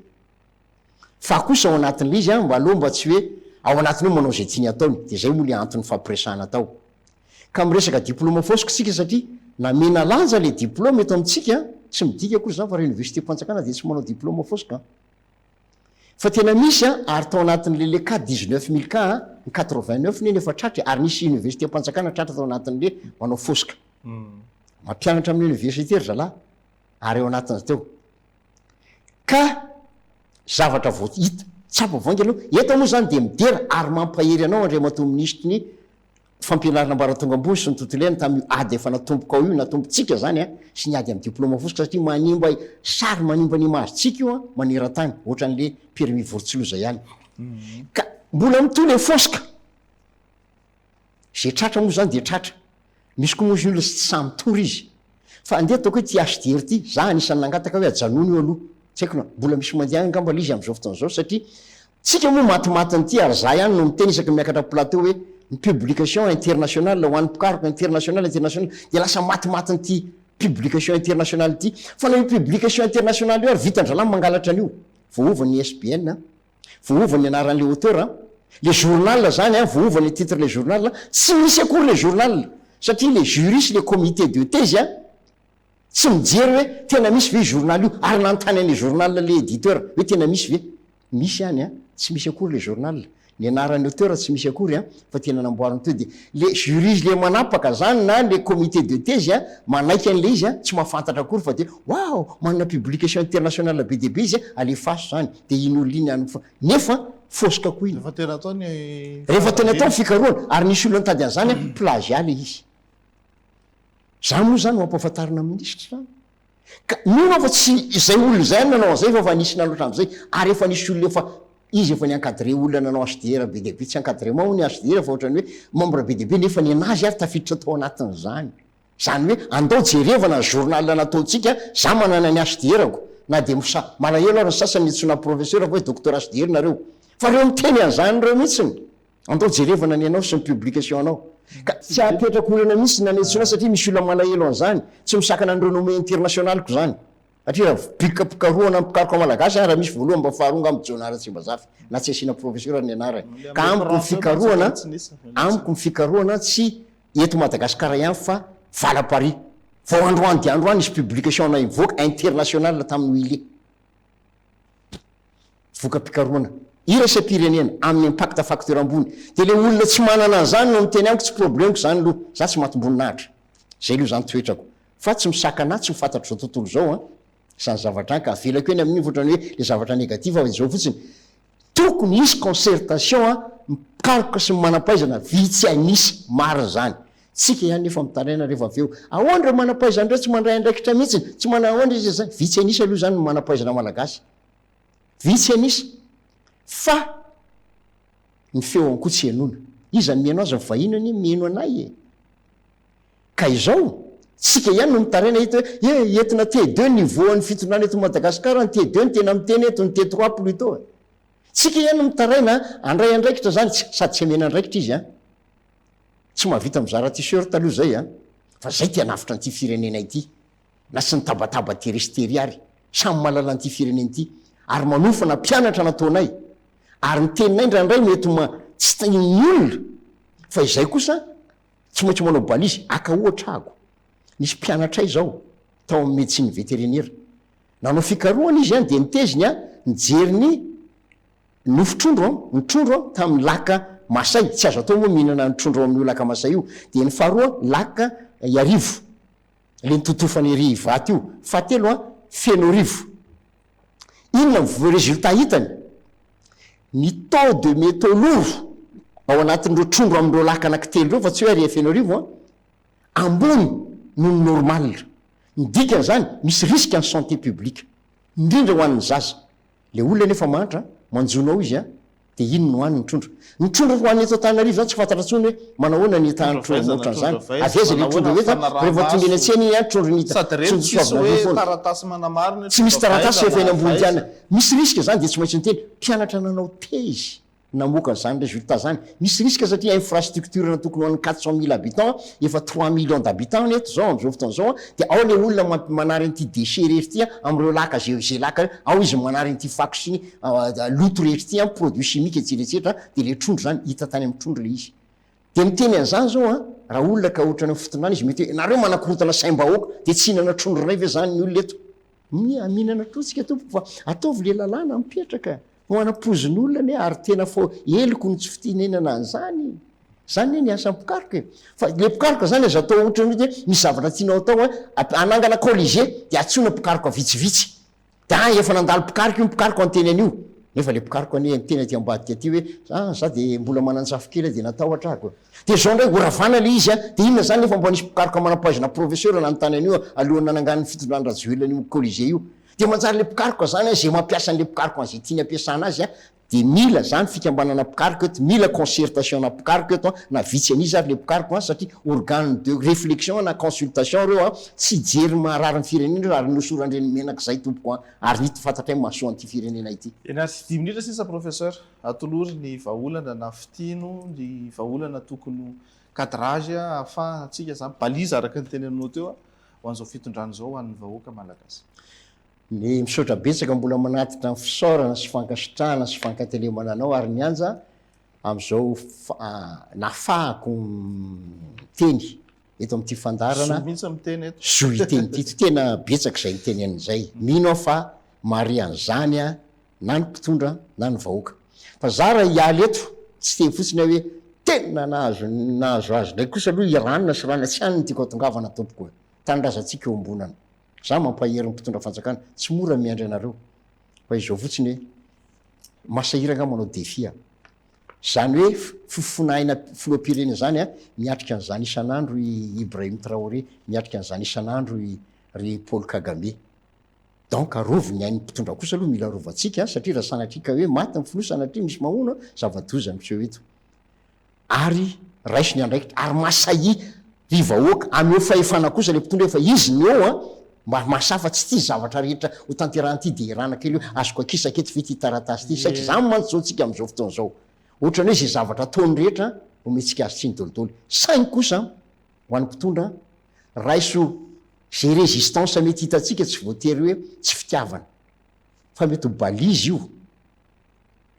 Fa kosa ao anatin'ilay izy an, mba aleo mba tsy hoe ao anatiny ao manao izay tiany ataony, dia izay moa ilay antony fampiresahana tao. Ka miresaka diplôme fosika isika satria namena lanja ilay diplôme eto amintsika an, tsy midika akory izany fa raha université-mpanjakana dia tsy manao diplôme fosika an. Fa tena misy an, ary tao anatin'ilay le cas 19 mille cas an, ny 89 neny efa tratra e, ary nisy université-mpanjakana tratra tao anatin'ilay manao fosika. Mampianatra amin'ny université ry zalahy, ary ao anatin'izay teo. Ka zavatra vao hita, tsapa vao haingana aloha, eto moa izany dia midera ary mampahery anao Andriamatoa Minisitry ny Fampianarana Ambaratonga Ambony sy ny Tontolo Iainana tamin'io ady efa natombokao io, natombontsika izany an, sy ny ady amin'ny diplaoma fositra satria manimba, sary manimba ny image-tsika io an, maneran-tany, ohatran'le permis vorontsiloza ihany. Ka mbola mitohy le fosika. Izay tratra moa izany dia tratra. Misy koa moa izy olona tsy sahy mitory izy. Fa andeha ataoko hoe ity HDR ity, za anisan'ny nangataka hoe ajanony io aloha. Tsy haiko na mbola misy mandeha any angamba ilay izy amin'izao fotoana izao satria tsika moa matimatin'ity ary za ihany no miteny isaky ny miakatra plateau hoe ny publication internationale ho an'ny mpikaroka international international dia lasa matimatin'ity publication internationale ity. Fa na io publication internationale io ary vitan-drahalahy ny mangalatra an'io. Voaova ny ISBN. Voaova ny anaran'le auteur an! Le journal zany an, voaova ny titre le journal, tsy misy akory le journal satria le jury sy le comité de thèse an, tsy mijery hoe tena misy ve io journal io, ary nanontany an'le journal le éditeur hoe tena misy ve? Misy any an, tsy misy akory le journal, ny anaran'ny auteur tsy misy akory an, fa tena namboariny teo dia le jury le manapaka zany na le comité de thèse an, manaiky an'le izy an, tsy mahafantatra akory fa dia waouh manana publication internationale be dia be izy an, alefaso zany. Dia iny olona iny any fa nefa fosika koa iny. Rehefa tena atao ny Rehefa tena atao ny fikarohana ary nisy olona nitady an'izany an, plagiat le izy. Za moa zany ho ampahafantarina amin'ny minisitra zany. Ka mino aho fa tsy izay olona izay ihany nanao an'izay fa efa nisy nanao hatramin'izay ary efa nisy olona efa izy efa ni-encadrer olona nanao HDR be dia be, tsy encadrement hono ny HDR fa ohatran'ny hoe membre be dia be nefa ny an'azy ary tafiditra tao anatin'izany. Zany hoe andao jerevana ny journal nataontsika, za manana ny HDR-ko, na dia msa malahelo ary ny sasany niantsoana professeur fa hoe docteur HDR nareo, fa reo miteny an'izany reo mihitsiny, andao jerevana ny anao sy ny publication anao. Ka tsy apetrako olana mihitsy ny nanentsoana satria misy olona malahelo an'izany, tsy misakana ny renommée internationale-ko zany. Satria raha bikam-pikarohana mpikaroka malagasy ary raha misy voalohany mba faharoa angamba Jonah Ratsimbazafy na tsy asiana professeur ny anarany. Ka amiko ny fikarohana, amiko ny fikarohana tsy eto Madagascar ihany fa valaparihy. Vao androany dia androany nisy publication anay nivoaka international tamin'ny Willy. Voka-pikarohana iraisam-pirenena amin'ny impact facteur ambony. Dia ilay olona tsy manana an'izany no miteny amiko tsy problème-ko izany aloha, za tsy matim-boninahitra. Zay aloha izany toetrako. Fa tsy misakana ahy tsy ho fantatr'izao tontolo izao an, izany zavatra an, ka avelako eny amin'iny fa ohatran'ny hoe ilay zavatra négatif fa izao fotsiny, tokony hisy concertation an, mpikaroka sy ny manam-pahaizana vitsy an'isa, marina izany. Tsika ihany nefa mitaraina rehefa avy eo, ahoana ireo manam-pahaizana ireo tsy mandray andraikitra mihitsy, tsy manao ahoana izy izany, vitsy an'isa aloha izany ny manam-pahaizana malagasy, vitsy an'isa, fa ny feony koa tsy henoina. Iza no mihaino azy, ny vahiny anie mihaino anay e. Ka izao, tsika ihany no mitaraina eto hoe eh, entina T2 niveau an'ny fitondrana eto Madagascar, ny T2 no tena miteny eto, ny T3 plutôt e. Tsika ihany no mitaraina, handray andraikitra zany, tsy, sady tsy amena andraikitra izy an. Tsy mahavita mizara t-shirt aloha zay an, fa zay te hanavotra an'ity firenena ity, na tsy nitabataba tery sy tery ary, samy mahalala an'ity firenena ity, ary manofana mpianatra nataonay, ary ny teninay indraindray mety ma, tsy tian'ny olona, fa izay kosa Tsy maintsy manao balise. Haka ohatra aho. Nisy mpianatray izao tao amin'ny médecine vétérinaire. Nanao fikarohana izy dia ny thèse-ny nijery ny nofon-trondro, ny trondro tamin'ny lac Masay. Tsy azo atao moa mihinana ny trondro ao amin'io lac Masay io. Dia ny faharoa lac Iarivo, ilay nototofana ery Ivato io. Fahatelo Fenoarivo. Inona ny résultat hitany? Ny taux de métaux lourds ao anatin'ireo trondro amin'ireo lac anankitelo ireo, fa tsy hoe ary Fenoarivo an, ambony noho ny normal. Ny dikan'izany, misy risque ny santé publique, indrindra ho an'ny zaza. Ilay olona anefa mahantra, manjono ao izy an, Dia inn no any ny trondro? Ny trondro ho an'ny eto Antananarivo izany tsy fantatra intsony hoe manahoana ny tahan'ny trondro ohatran'izany. Avy aiza ilay trondro avy eto? Rehefa tonga eny an-tsena iny any trondro ny hita. Sady ireny tsisy hoe taratasy manamarina hoe Tsy misy taratasy efa eny ambony tany. Misy risque izany dia tsy maintsy niteny. Mpianatra nanao thèse namoaka an'izany résultat izany. Misy risque satria infrastructure tokony ho an'ny 400 000 habitants efa 3 millions d'habitants ny eto izao amin'izao fotoana izao dia ao ilay olona manary an'ity déchet rehetra ity amin'ireo lac izay izay lac ao izy manary an'ity fako sy ny loto rehetra ity an, produit chimique etsetra etsetra dia ilay trondro izany hita tany amin'ny trondro ilay izy. Dia miteny an'izany izao an, raha olona ka ohatran'ny amin'ny fitondrana izy mety hoe nareo manakorontana saim-bahoaka dia tsy hihinana trondro indray ve izany ny olona eto? Miha mihinana trondro tsika tompoko fa ataovy ilay lalàna mipetraka ho anampoizin'olona anie ary tena fo heloko ny tsy fitenenana an'izany. Izany anie ny asan'ny mpikaroka e. Fa ilay mpikaroka izany aza atao ohatran'ny hoe misy zavatra tianao atao an, hanangana colisée dia antsoina mpikaroka vitsivitsy. Dia ah efa nandalo mpikaroka io mpikaroka niteny an'io. Nefa le mpikaroka anie niteny aty ambadika aty hoe ah za dia mbola manan-jafikely aho dia natahotra aho ko. Dia izao indray horavana le izy an, dia inona izany nefa mba nisy mpikaroka manam-pahaizana professeur nanontany an'io alohan'ny nanangan'ny fitondrany Rajoelina an'io Colisée io. Dia manjary le mpikaroka izany an, izay mampiasa an'le mpikaroka an'izay tiany ampiasana azy an, Dia mila zany fikambanana mpikaroka eto, mila concertation na mpikaroka eto an, na vitsy an'iza ary le mpikaroka an, satria organe de réflexion na consultation reo an, tsy hijery ny maharary ny firenena ireo ary nosoran-dreny menaka zay tompoko an, ary hita fantatray ny mahasoa an'ity firenena ity. Eny ary, dimy minitra sisa Professeur, atolory ny vahaolana na fitino ny vahaolana tokony ho cadrage ahafahantsika zany, balise araka ny teneninao teo ho an'izao fitondrana izao ho an'ny vahoaka Malagasy. Ny misaotra betsaka mbola manatitra ny fisaorana sy fankasitrahana sy fankatelemana anao ary ny Anja amin'izao nafahako miteny eto amin'ity fandaharana Zo mihitsy miteny eto. Zo hiteny ity. Tsy tena betsaka izay niteny an'izay. Mino aho fa mahare an'izany na ny mpitondra na ny vahoaka. Fa za raha hiala eto, tsy hiteny fotsiny aho hoe tena nahazo nahazo azy indray kosa aloha i ranona sy ranona tsy any no tiako hatongavana tompoko e. Tanindrazantsika iombonana. Za mampahery ny mpitondra fanjakana, tsy mora ny miandry anareo, fa izao fotsiny hoe, masahira angaha manao défi a! Zany hoe fofona aina filoham-pirenena zany a, miatrika an'izany isan'andro i Ibrahim Traoré, miatrika an'izany isan'andro i ry Paul Kagame. Donc arovy ny ain'ny mpitondra kosa aloha mila arovantsika satria raha sanatria ka hoe maty ny filoha sanatria misy mamono a, zava-doza miseho eto. ary raiso ny andraikitra ary masahia ry vahoaka ameo fahefana kosa le mpitondra efa izy ny eo an mba masaha fa tsy ity zavatra rehetra ho tanterahana ity de erana kely hoe azoko akisaka eto ve ity taratasy ity saika zany mantsy zao tsika amzao fotoana zao ohatrany hoe ze zavatra ataony rehetra omentsika azy tsiny dolidoly saingy kosa ho an'ny mpitondra raiso ze résistance mety hitantsika tsy voatery hoe tsy fitiavana fa mety ho balise io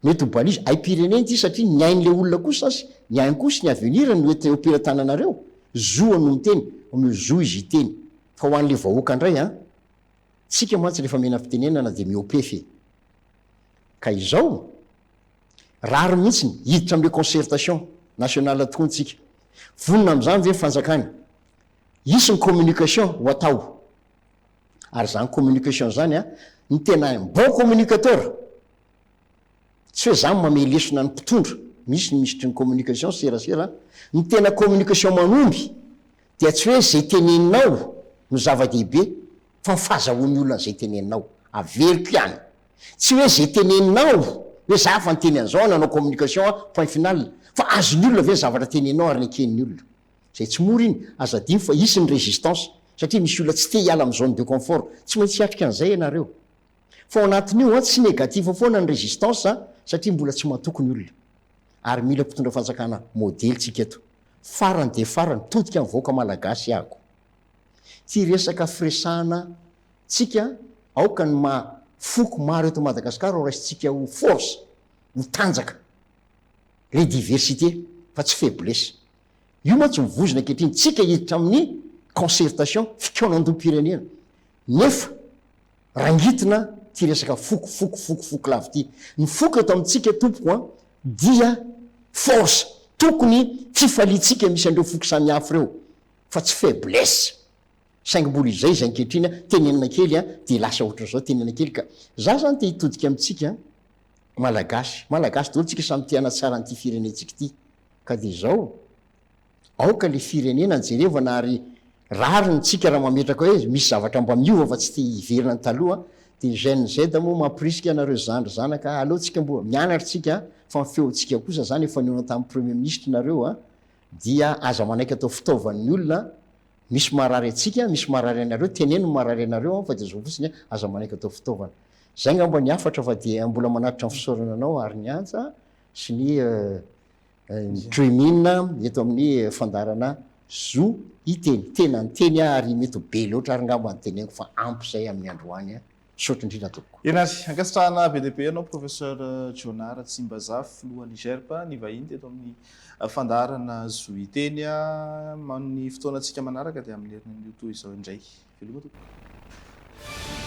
Mety ho balise aim-pirenena ity satria ny ain'ilay olona koa sasy, ny ainy koa sy ny avenir no ety eo am-pelatananareo. Zo no miteny, omeo zo izy hiteny. Fa ho an'ilay vahoaka indray an, tsika mantsy rehefa mena fitenenana dia mihoa-pefy e. Ka izao, rariny mihitsy ny hiditra amin'ilay concertation nationale tokoa tsika. Vonona amin'izany ve ny fanjakana? Hisy ny communication ho atao. Ary izany communication izany an, ny tena un bon communicateur, Tsy hoe za mamehy lesona ny mpitondra, misy ny minisitry ny communication, serasera, ny tena communication mahomby dia tsy hoe zay teneninao no zava-dehibe fa ny fahazahoan'ny olona an'izay teneninao. Averiko ihany, tsy hoe zay teneninao hoe za efa niteny an'izao aho nanao communication aho point final, fa azon'ny olona ve ny zavatra teneninao ary neken'ny olona. Zay tsy mora iny, aza adino fa hisy ny résistance satria misy olona tsy te hiala amin'ny zone de confort, tsy maintsy hiatrika an'izay ianareo. Fa ao anatin'io an, tsy négatif foana ny résistance satria mbola tsy matoky ny olona. Ary mila mpitondra fanjakana modely tsika eto. Farany dia farany, todika amin'ny vahoaka malagasy aho. Ty resaka firesahana tsika, aoka ny maha foko maro eto Madagascar ho raisintsika ho force, ho tanjaka. Le diversité fa tsy faiblesse. Io mantsy mivozona ankehitriny, tsika hiditra amin'ny concertation, fikaonandoham-pirenena. Nefa Rangitina ty resaka foko foko foko foko lava ty. Ny foko eto amintsika tompoko an dia force, tokony fifaliantsika misy an'ireo foko samihafa ireo fa tsy faiblesse. Saingy mbola izay izy ankehitriny an, tenenina kely an dia lasa ohatran'izao, tenenina kely ka. Za zany te hitodika amintsika Malagasy, Malagasy daholo tsika samy te hanatsara an'ity firenentsika ity ka dia izao, Aoka le firenena no jerevana ary rariny tsika raha mametraka hoe misy zavatra mba miova fa tsy te hiverina ny taloha dia Gen Z moa mamporisika anareo zandry zanaka aleo tsika mbo mianatra tsika. Fa ny feontsika kosa zany efa nihaona tamin'ny Premier Ministre nareo a, dia aza manaiky atao fitaovan'ny olona, misy marary antsika, misy marary anareo, teneno ny marary anareo an, fa dia zao fotsiny an, aza manaiky atao fitaovana. Zay ngamba ny hafatra fa dia mbola manatitra ny fisaorana anao Harinianja sy ny Dreamin eto amin'ny fandaharana Zo hiteny. Tena niteny aho ary mety ho be loatra ary ngamba ny teneniko fa ampy izay amin'ny androany an. Misaotra indrindra tompoko. Eny ary, ankasitrahana be dia be ianao Professeur Jonah Ratsimbazafy, filohan'ny GERP, nivahiny teto amin'ny fandaharana Zo Hiteny. Ny fotoanantsika manaraka dia amin'ny herinanio toy izao indray. Veloma tompoko.